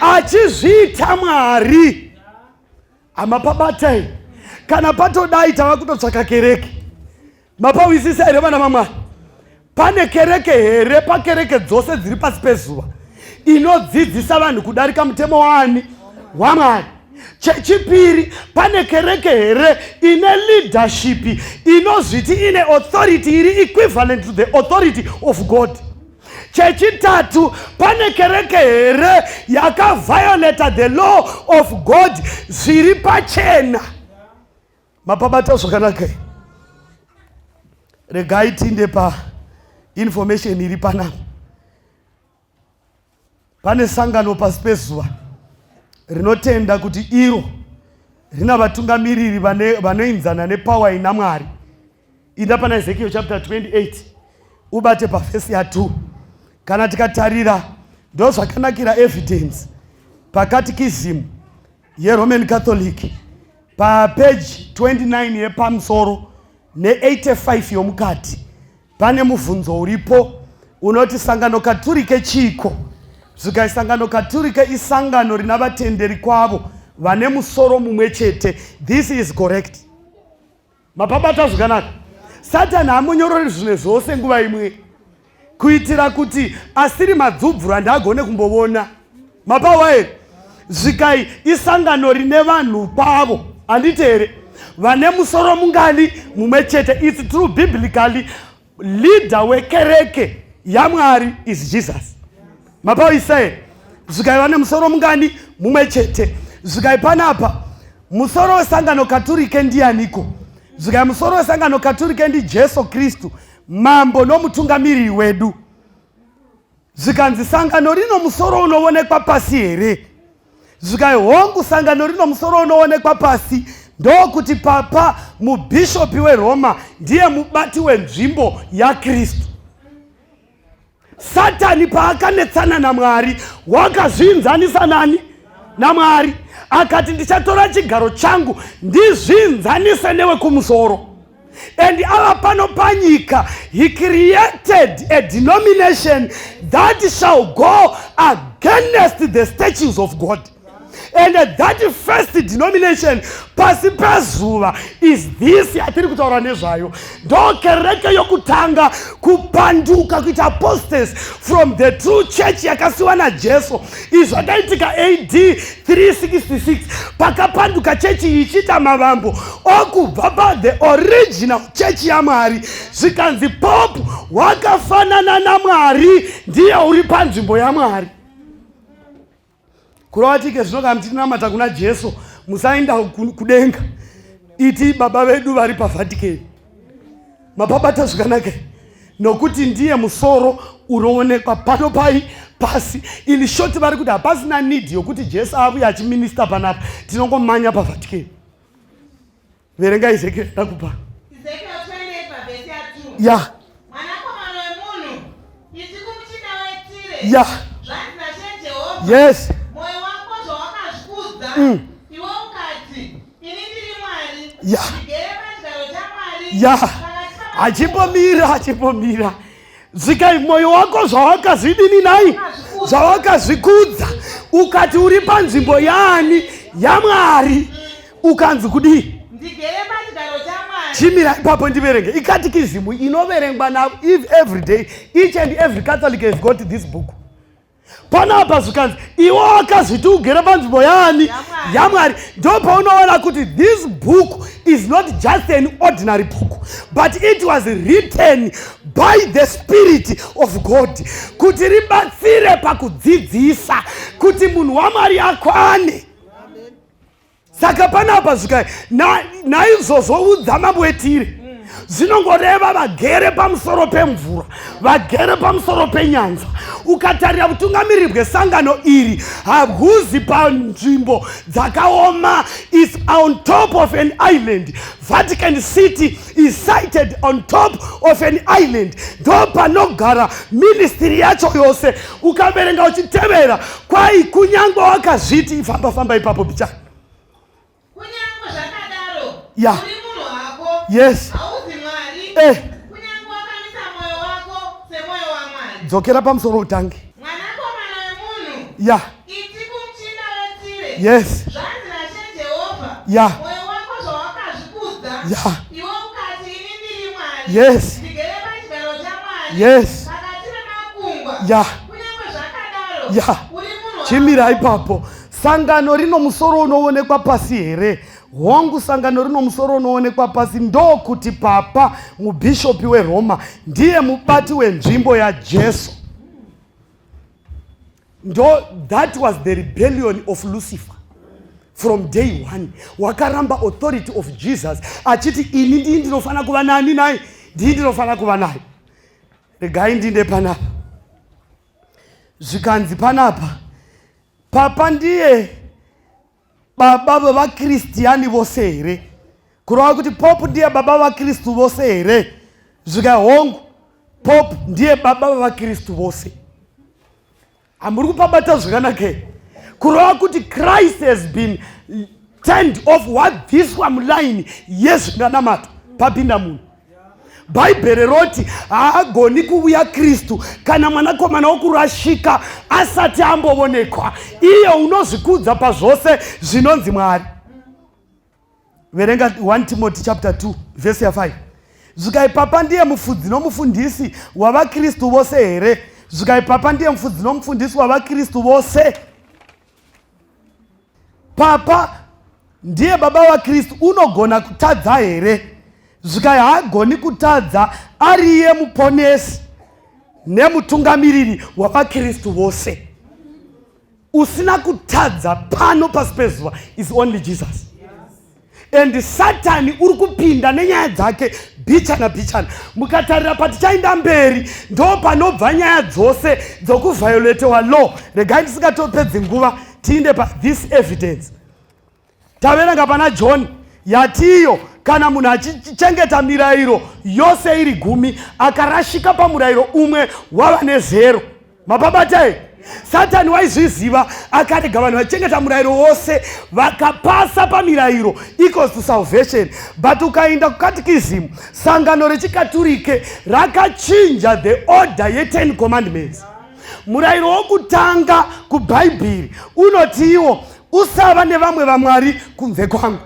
achizviita Mwari. Hamapabatai kana patodai tava kutotsvaka kereke. Mapawisisa here vana vaMwari? Pane kereke here pakereke dzose dziri pasi pezuva inodzidzisa vanhu kudarika mutemo waani? WaMwari. Chechipiri, pane kereke here ine leadership inozviti ine authority iri equivalent to the authority of God? Chechitatu, pane kereke here yakaviolata the law of God zviri pachena? Mapabata zvakanaka. Regai tinde pa information iri panapa. Pane sangano pasi pezuva rinotenda kuti iro rina vatungamiriri vanoinzana nepower ina Mwari. Inda pana Ezekiel chapter 28 ubate pavhesi ya 2. Kana tikatarira ndozvakanakira evidence pakatikizim yeRoman Catholic papeji 29 yepamusoro ne85 yomukati pane mubvunzo uripo unoti sangano katurike chiiko? Zvikai sangano katurike isangano rina vatenderi kwavo vane musoro mumwe chete. This is correct. Mapabata zvakanaka. Satani hamonyorori zvinhu zvose nguva imwe kuitira kuti asiri madzubvura ndaagone kumbovona. Mapawa here? Zvikai isangano rine vanhu kwavo, handiti here? Vane musoro mungani mumwe chete. It's true biblically leader wekereke yaMwari is Jesus. Mapaisa here? Zvikai vane musoro mungani mumwe chete. Zvikai panapa musoro wesangano katurike ndianiko? Zvikai musoro wesangano katurike ndiJesu Kristu, mambo nomutungamiriri wedu. Zvikanzi sangano rino musoro unoonekwa pasi here? Zvikai hongu, sangano rino musoro unoonekwa pasi, ndokuti papa mubhishopi weRoma ndiye mubati wenzvimbo yaKristu. Satani paakanetsana naMwari wakazviinzanisa nani? NaMwari. Akati ndichatora chigaro changu ndizviinzanise newe kumusoro. And ava pano panyika, he created a denomination that shall go against the statutes of God. And that first denomination pasi pezuva is this yatiri kutaura nezvayo. Ndo kereke yokutanga kupanduka kuita apostasy from the true church yakasiwa naJesu. Izvi zvakaitika AD 366 pakapanduka chechi iyi ichiita mavambo okubva pa the original chechi yaMwari. Zvikanzi Pope wakafanana naMwari, ndiye uri panzvimbo yaMwari. Kureva tike zvino kana muchinamata kuna Jesu musaenda kudenga, iti baba vedu vari paVatican. Mapabata zvakanaka, nokuti ndiye musoro unoonekwa pano pai pasi. In short vari kuti hapasina need yokuti Jesu avuye achiminista panapa, tinongomanya paVatican. Verenga Ezekiel ndakupa. Ezekiel 28 pavhesi ya 2. Ya. Mwanakomana wemunhu, iti kumuchinda weTire. Ya. Zvanzi naShe Jehovha. Yes. Moyo wako zvawakazvikudza, iwe ukati, ini ndiri Mwari. Ya. Ndigere pachigaro chaMwari. Ya. Pakati pamakerubhi. Achimbomira, achimbomira. Zvikai mwoyo wako zvawakazvidini nai? Zvawakazvikudza ukati uri panzvimbo yaani? YaMwari. Ukanzi kudii? Ndigere pachigaro chaMwari. Chimira ipapo ndiverenge. Ikatikizimu inoverengwa na every day. Each and every Catholic has got this book. Panapa zvikanzi iwe wakazviti ugere panzvimbo yaani? YaMwari. Ndopaunoona kuti this book is not just an ordinary book, but it was written by the Spirit of God kuti ribatsire pakudzidzisa kuti munhu waMwari akwane. Saka panapa zvikai naizvozvo udza mambo wetire, zvinongoreva vagere pamusoro pemvura, vagere pamusoro penyanza. Ukatarira vutungamiriri bwesangano iri, hahuzi panzvimbo dzakaoma, is on top of an island. Vatican City is sited on top of an island. Ndo panogara ministry yacho yose. Ukaverenga uchitevera, kwai kunyange wakazviti famba famba ipapo bichana. Kunyange zvakadaro, uri munhu hako, hauzi Mwari. Kunyange wakamisa mwoyo wako semwoyo waMwari. Dzokera pamusoro utange. Mwanakomana wemunhu, iti kumuchinda weTire, Zvanzi naShe Jehovha, mwoyo wako zvawakazvikudza, iwe ukati, Ini ndiri Mwari, ndigere pachigaro chaMwari, pakati pemakungwa. Kunyange zvakadaro, uri munhu hako. Chimira ipapo. Sangano rino musoro unoonekwa pasi here? Hongu, sangano rino musoro unoonekwa pasi, ndokuti papa mubhishopi weRoma ndiye mubati wenzvimbo yaJesu. Ndo that was the rebellion of Lucifer from day one. Wakaramba authority of Jesus achiti ini ndii ndinofanira kuva nani naye, ndii ndinofanira kuva naye. Regai ndinde panapa. Zvikanzi panapa, papa ndiye baba vevaKristiani vose here? Kureva kuti Pope ndiye baba vaKristu vose here? Zvika hongu, Pope ndiye baba vevaKristu vose. Hamuri kupabata zvakanaka here? Kureva kuti Christ has been turned off, wabviswa muline yezvinganamata, papinda munhu. Bhaibheri roti haagoni kuvuya Kristu kana mwanakomana wokurashika asati ambovonekwa, iye unozvikudza pazvose zvinonzi Mwari. Verenga 1 Timothy chapter 2 vhesi ya5. Zvikai papa ndiye mufudzi nomufundisi wavaKristu vose here? Zvikai papa ndiye mufudzi nomufundisi wavaKristu vose. Papa ndiye baba vaKristu, unogona kutadza here? Zvikai haagoni kutadza, ariye muponesi nemutungamiriri wavaKristu vose. Usina kutadza pano pasi pezuva is only Jesus. And Satani uri kupinda nenyaya dzake bichana bichana. Mukatarira patichaenda mberi, ndo panobva nyaya dzose dzokuvioletewa law. Regai ndisingatopedzi nguva, tiinde pa this evidence. Taverenga pana John yatiyo kana munhu achichengeta mirayiro yose iri 10, akarashika pamurayiro umwe, wava nezero. Mapabatai? Satani waizviziva, akarega vanhu vachichengeta murayiro wose, vakapasa pamirayiro equals to salvation. But ukaenda kukatikizim, sangano rechikaturike rakachinja the order ye10 commandments. Murayiro wokutanga kuBhaibheri unotiwo usava nevamwe vamwari kunze kwangu.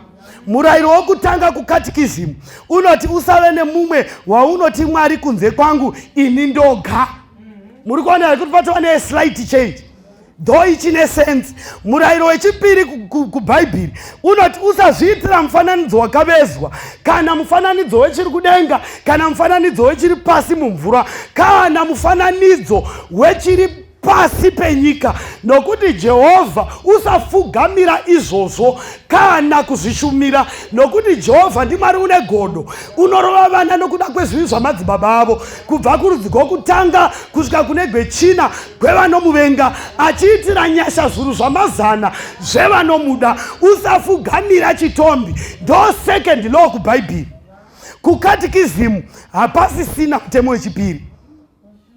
Murayiro wokutanga kukatikizim unoti usave nemumwe waunoti Mwari kunze kwangu ini ndoga. Muri kuona here kuti patova neslight change, though ichine sense? Murayiro wechipiri kuBhaibheri unoti usazviitira mufananidzo wakavezwa, kana mufananidzo wechiri kudenga, kana mufananidzo wechiri pasi mumvura, kana mufananidzo wechiri pasi penyika, nokuti Jehovha, usafugamira izvozvo kana kuzvishumira, nokuti Jehovha ndiMwari une godo, unorova vana nokuda kwezvivi zvamadzibaba avo, kubva kurudzi gwokutanga kusvika kune gwechina gwevanomuvenga, achiitira nyasha zvuru zvamazana zvevanomuda. Usafugamira chitombi. Ndo second law kuBhaibheri. Kukatikizimu hapasisina mutemo wechipiri.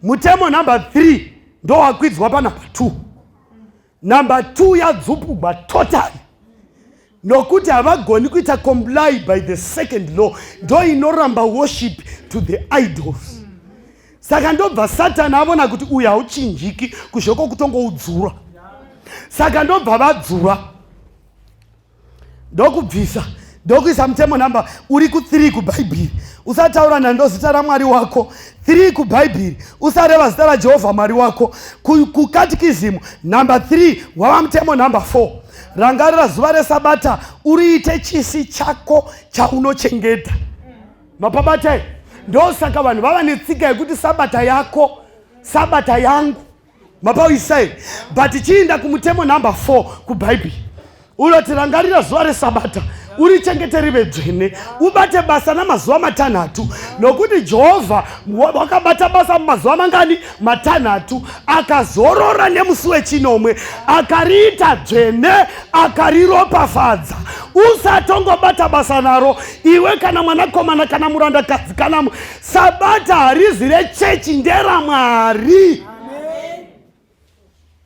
Mutemo number 3 ndo wakwidzwa panumber 2. Number 2 yadzupugwa totally, nokuti havagoni kuita comply by the second law, ndo inoramba worship to the idols. Saka ndobva Satani avona kuti uyu hauchinjiki, kuzhoko kutongoudzura. Saka ndobva vadzura, ndokubvisa, ndokuisa mutemo namba uri ku3 kuBhaibheri: usataura nando zita raMwari wako. 3 kuBhaibheri, usareva zita raJehovha Mwari wako. Kukatikizmu namba 3 wava mutemo namba 4: rangarira zuva resabata, uriite chisi chako chaunochengeta. Mapabatai? Ndosaka vanhu vava netsika yekuti sabata yako, sabata yangu. Mapawisai? But chiinda kumutemo namba 4 kuBhaibheri. Unoti rangarira zuva resabata urichengete rive dzvene, ubate basa namazuva matanhatu, nokuti Jehovha wakabata basa mumazuva mangani? Matanhatu. Akazorora nemusi wechinomwe, akariita dzvene, akariropafadza. Usatongobata basa naro iwe, kana mwanakomana, kana murandakadzi, kana sabata harizi rechechi, nderaMwari.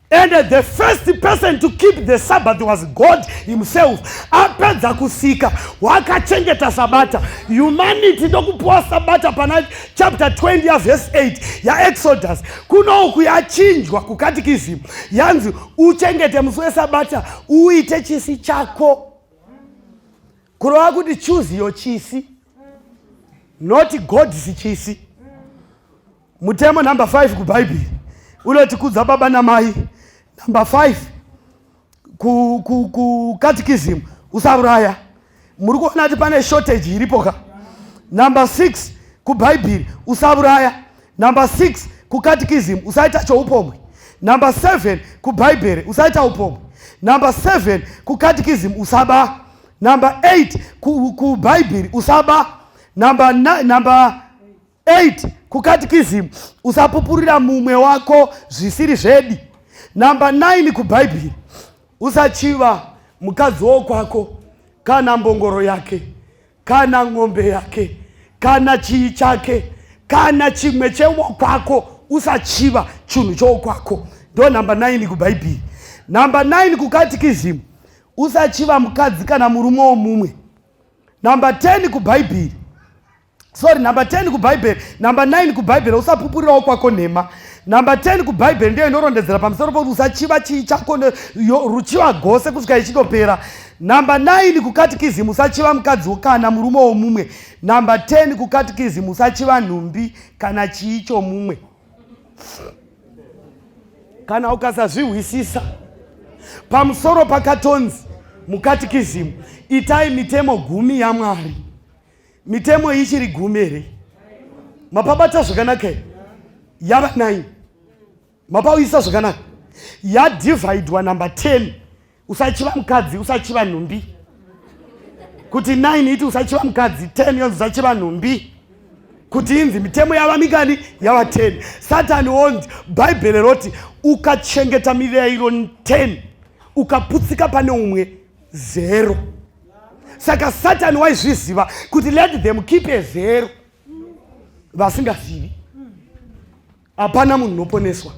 And the first person to keep the Sabbath was God himself. Apedza kusika, wakachengeta Sabata. Humanity ndokupuwa Sabata pana chapter 20 yaverse 8 yaExodus. Kunoku yachinjwa kukatikizim, yanzi uchengete musi weSabata, uite chisi chako. Kureva kuti choose your chisi, not God's chisi. Mutemo number 5 kuBhaibheri unoti kudza baba namai. Number 5 kukatikizim, usauraya. Muri kuona kuti pane shortage iripo ka? Number 6 kuBhaibheri, usauraya. Number 6 kukatikizim, usaita choupombwe. Number 7 kuBhaibheri, usaita upombwe. Number 7 kukatikizim, usaba. Number 8 kuBhaibheri, usaba. Number 8 kukatikizim, usapupurira mumwe wako zvisiri zvedi. Number 9 kuBhaibheri, usachiva mukadzi wokwako, kana mbongoro yake, kana ng'ombe yake, kana chii chake, kana chimwe chewokwako. Usachiva chinhu chowokwako. Ndo number 9 kuBhaibheri. Number 9 kukatikizim, usachiva mukadzi kana murume womumwe. Number 10 kuBhaibheri, sorry, number 10 kuBhaibheri, number 9 kuBhaibheri, usapupurirawo kwako nhema. Number 10 kuBhaibheri ndiyo inorondedzera pamusoro pokuti usachiva chii chako, ruchiva gose kusvika ichitopera. Number 9 kukatikizim, usachiva mukadzi kana murume womumwe. Number 10 kukatikizim, usachiva nhumbi kana chii chomumwe. Kana ukasazvihwisisa pamusoro pakatonzi mukatikizimu, itai mitemo 10 yaMwari. Mitemo iyi ichiri 10 here? Mapabata zvakanaka here? Yava 9. Mapauyisa zvakanaka? Yadhivhaidwa. Number 10, usachiva mukadzi, usachiva nhumbi. Kuti 9 iti usachiva mukadzi, 10 yonzi usachiva nhumbi, kuti inzi mitemo yava mingani? Yava 10. Satani wonzi, Bhaibheri roti ukachengeta mirayiro 10, ukaputsika pane umwe, zero. Saka Satani waizviziva kuti let them keep a zero. Vasingazivi, hapana munhu unoponeswa.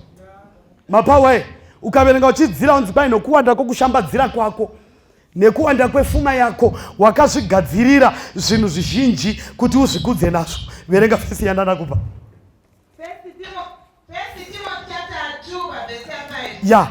Mapawe ukaverenga uchidzira, unzi kwai nokuwanda kwokushambadzira kwako nekuwanda kwefuma yako wakazvigadzirira zvinhu zvizhinji kuti uzvikudze nazvo. Verenga vhesi yandanakupa. First Timothy chapter 2 pavhesi ya5. Ya.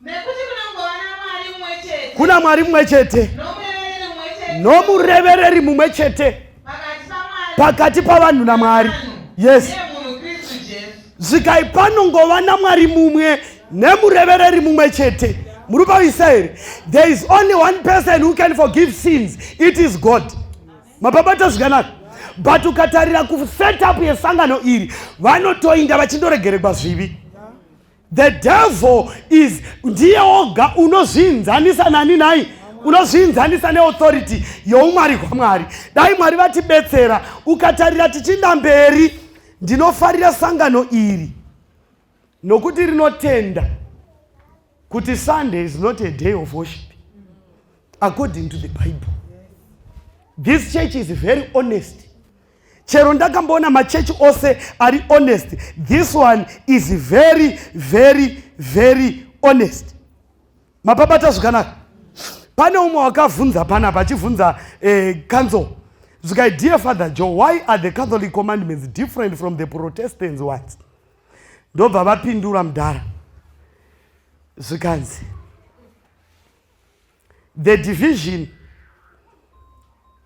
Nekuti kunongova naMwari mumwe chete, Kuna Mwari mumwe chete, nomurevereri mumwe chete nomurevereri mumwe chete pakati paMwari pakati pavanhu naMwari. Yes. Ndiye munhu Kristu Jesu. Zvikai panongova naMwari mumwe nemurevereri mumwe chete. Muri paisa here? There is only one person who can forgive sins, it is God. Mapabata zvakanaka? But ukatarira kusetup yesangano iri, vanotoinda vachindoregeregwa zvivi. The devil is ndiye oga unozviinzanisa nani nai, unozviinzanisa neauthority youmwari hwaMwari. Dai Mwari vatibetsera. Ukatarira tichinda mberi, ndinofarira sangano iri nokuti rinotenda kuti Sunday is not a day of worship according to the Bible. This church is very honest. Chero ndakamboona machechi ose ari honest, this one is very, very, very honest. Mapabata zvakanaka? Pane umwe wakavhunza panapa, achivhunza council, zvikai, "Dear Father Joe, why are the Catholic commandments different from the Protestants ones?" Ndobva vapindura mudhara, zvikanzi, "The division,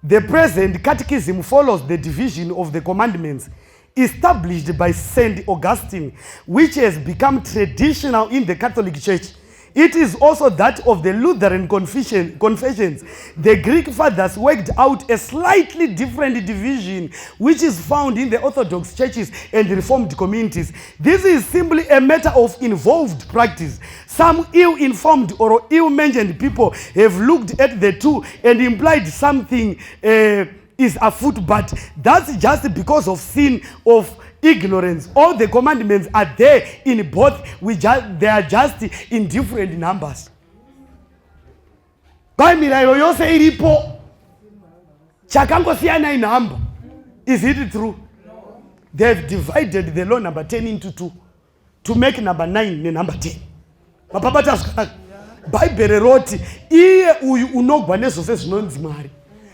the present catechism follows the division of the commandments established by St Augustine, which has become traditional in the Catholic Church. It is also that of the Lutheran confessions. The Greek fathers worked out a slightly different division, which is found in the Orthodox churches and Reformed communities. This is simply a matter of involved practice. Some ill-informed or ill-mentioned people have looked at the two and implied something is afoot, but that's just because of sin of ignorance. All the commandments are there in both. They are just in different numbers. Kwai mirayiro yose iripo, chakangosiyana inhamba. Is it true? They have divided the law number 10 into two to make number 9 nenumber 10. Mapabata zvakanaka. Bhaibheri roti iye uyu unogwa nezvose zvinonzi Mwari,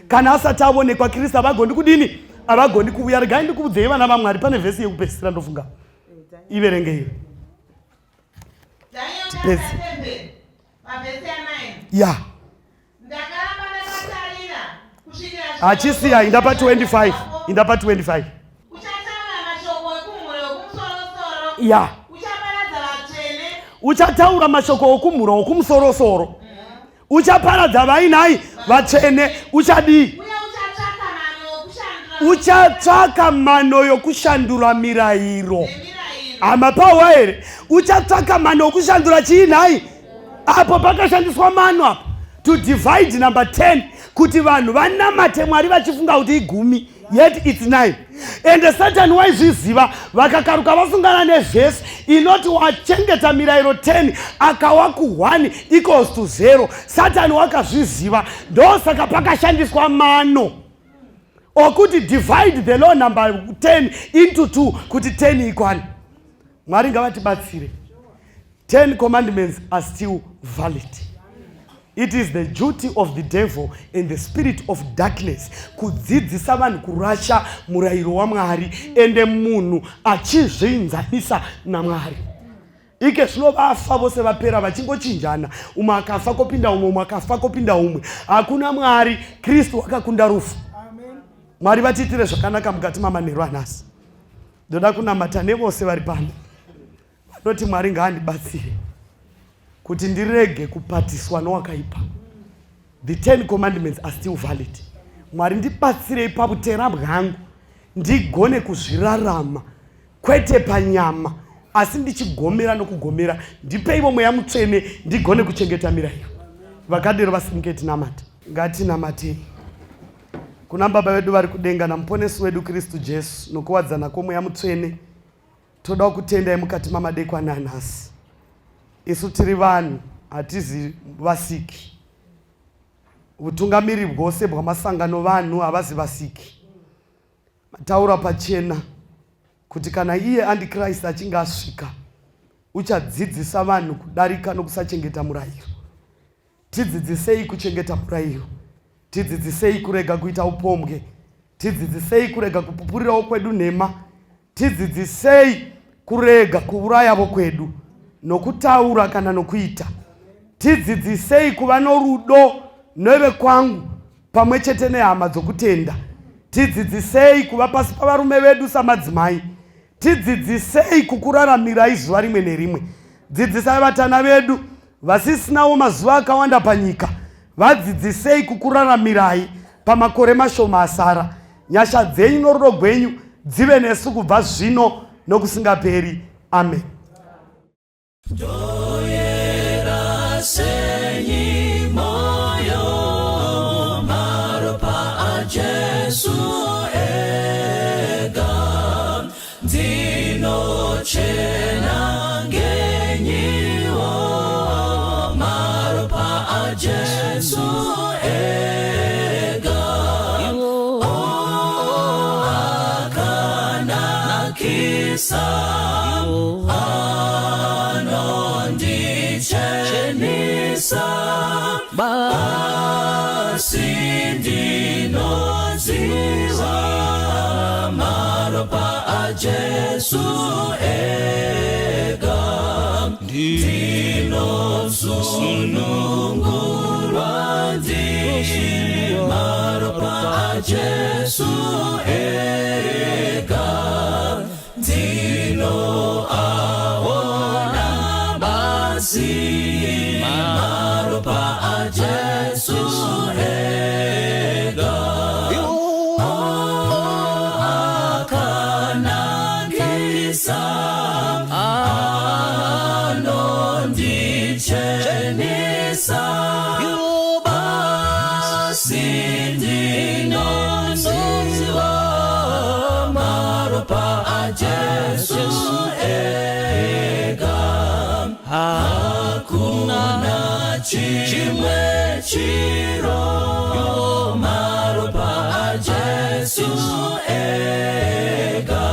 kana asati aonekwa Kristu, havagoni kudini? Havagoni kuuya. Regai ndikuudzei, vana vaMwari, pane vhesi yekupedzisira ndofunga iverengei. Daniel Tipedze. chapter 7 pavhesi ya9. Ndakaramba ndakatarira kusvikira Hachisiya, inda pa25, inda pa25. Uchataura mashoko ekumhuro wekumusorosoro. Uchaparadza vatsvene. Uchataura mashoko okumhuro wokumusorosoro, uchaparadza vainai? Vatsvene. Uchadii? Uye uchatsvaka mano okushandura. Uchatsvaka mano yokushandura mirayiro. Nemirayiro. Hama, pawa here? Uchatsvaka mano okushandura chii nhai? Apo pakashandiswa mano apo to divide number 10 kuti vanhu vanamate Mwari vachifunga kuti igumi, yet it's 9. Ende Satani waizviziva. Vakakaruka vasungana nevhesi inoti wachengeta mirayiro 10 akawa ku1 equals to 0. Satani wakazviziva, ndosaka pakashandiswa mano okuti divide the law number 10 into 2 kuti 10 ikwane. Mwari ngavatibatsire. 10 commandments are still valid. It is the duty of the devil and the spirit of darkness kudzidzisa vanhu kurasha murayiro waMwari, ende munhu achizviinzanisa naMwari. Ike zvino vafa vose, vapera, vachingochinjana, umwe akafa kopinda umwe, umwe akafa kopinda umwe. Hakuna Mwari. Kristu akakunda rufu. Mwari vatiitire zvakanaka mukati mamanheru anhasi. Ndoda kunamata nevose vari pano vanoti, "Mwari ngaandibatsire kuti ndirege kupatiswa nowakaipa." The 10 commandments are still valid. Mwari ndibatsirei pavutera bwangu, ndigone kuzvirarama, kwete panyama, asi ndichigomera nokugomera. Ndipeivo Mweya Mutsvene ndigone kuchengeta mirayiro. Vakadero vasimuke, tinamata. Ngatinamatei kuna Baba vedu vari kudenga naMuponesi wedu Kristu Jesu nokuwadzana kwoMweya Mutsvene. Toda kutendai mukati mamadekwana anhasi. Isu tiri vanhu, hatizi vasiki. Utungamiri bwose bwamasangano vanhu, havazi vasiki. Mataura pachena kuti kana iye Andikrist achinge asvika, uchadzidzisa vanhu kudarika nokusachengeta murayiro. Tidzidzisei kuchengeta murayiro. Tidzidzisei kurega kuita upombwe. Tidzidzisei kurega kupupurirawo kwedu nhema. Tidzidzisei kurega kuurayavo kwedu nokutaura kana nokuita. Tidzidzisei kuva norudo nevekwangu pamwe chete nehama dzokutenda. Tidzidzisei kuva pasi pavarume vedu samadzimai. Tidzidzisei kukuraramirai zuva rimwe nerimwe. Dzidzisai vatana vedu vasisinawo mazuva akawanda panyika, vadzidzisei kukuraramirai pamakore mashoma asara. Nyasha dzenyu norudo gwenyu dzive nesu kubva zvino nokusingaperi. Amen. Ndoyera senyi moyo, maropa aJesu ega. Ndinochena ngenyiwo, maropa aJesu ega. Oh, akanakisa, anondichenisa, asi ndinoziva maropa aJesu ega. Ndinosunungurwa ndi maropa aJesu ega. Ndinoaona basi. Hakuna chimwe chiro, maropa aJesu ega,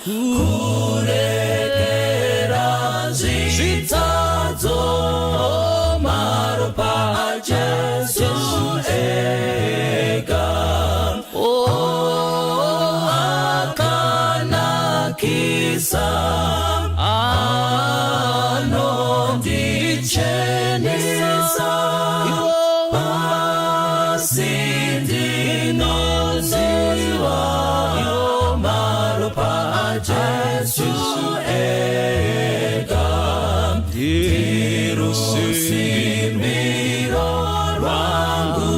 kurekera zvitadzo, maropa aJesu ega. Oh, akanakisa, anondichenesa, pasi ndinoziva, maropa aJesu ega. Ndirusimiro rwangu,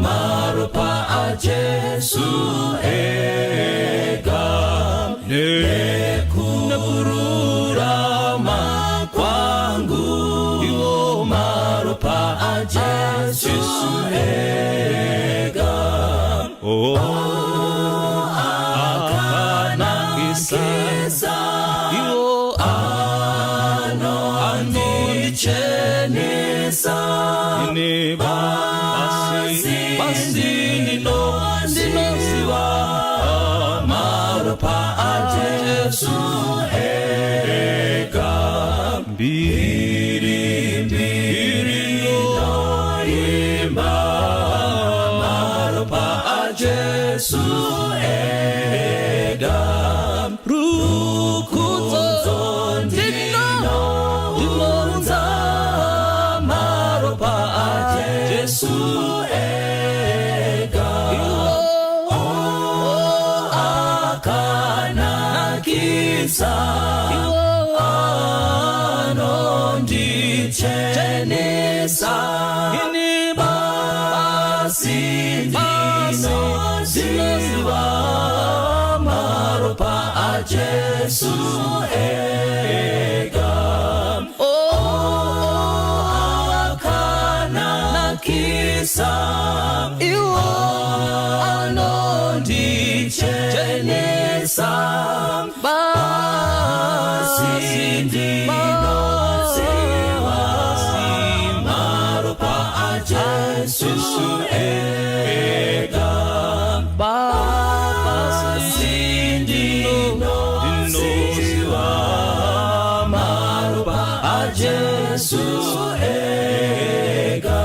maropa aJesu ega, nekururama kwangu, maropa aJesu ega. Oh, akanakisa, anondichenesa, pasi ndinoziva, maropa aJesu ega. Mbiri, mbiri noimba, maropa aJesu ega. Rukudzo ndinounza, maropa aJesu ega. Oh, akanakisa, anondichenesa, pasi ndinoziva, maropa aJesu ega. Oh, akanakisa, anondichenesa, pasi ndinoziva, maropa aJesu ega. Pasi ndinoziva, maropa aJesu ega.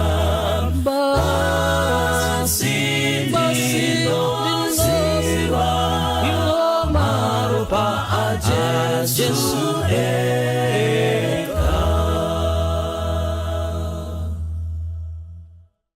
Pasi ndinoziva, maropa aJesu ega.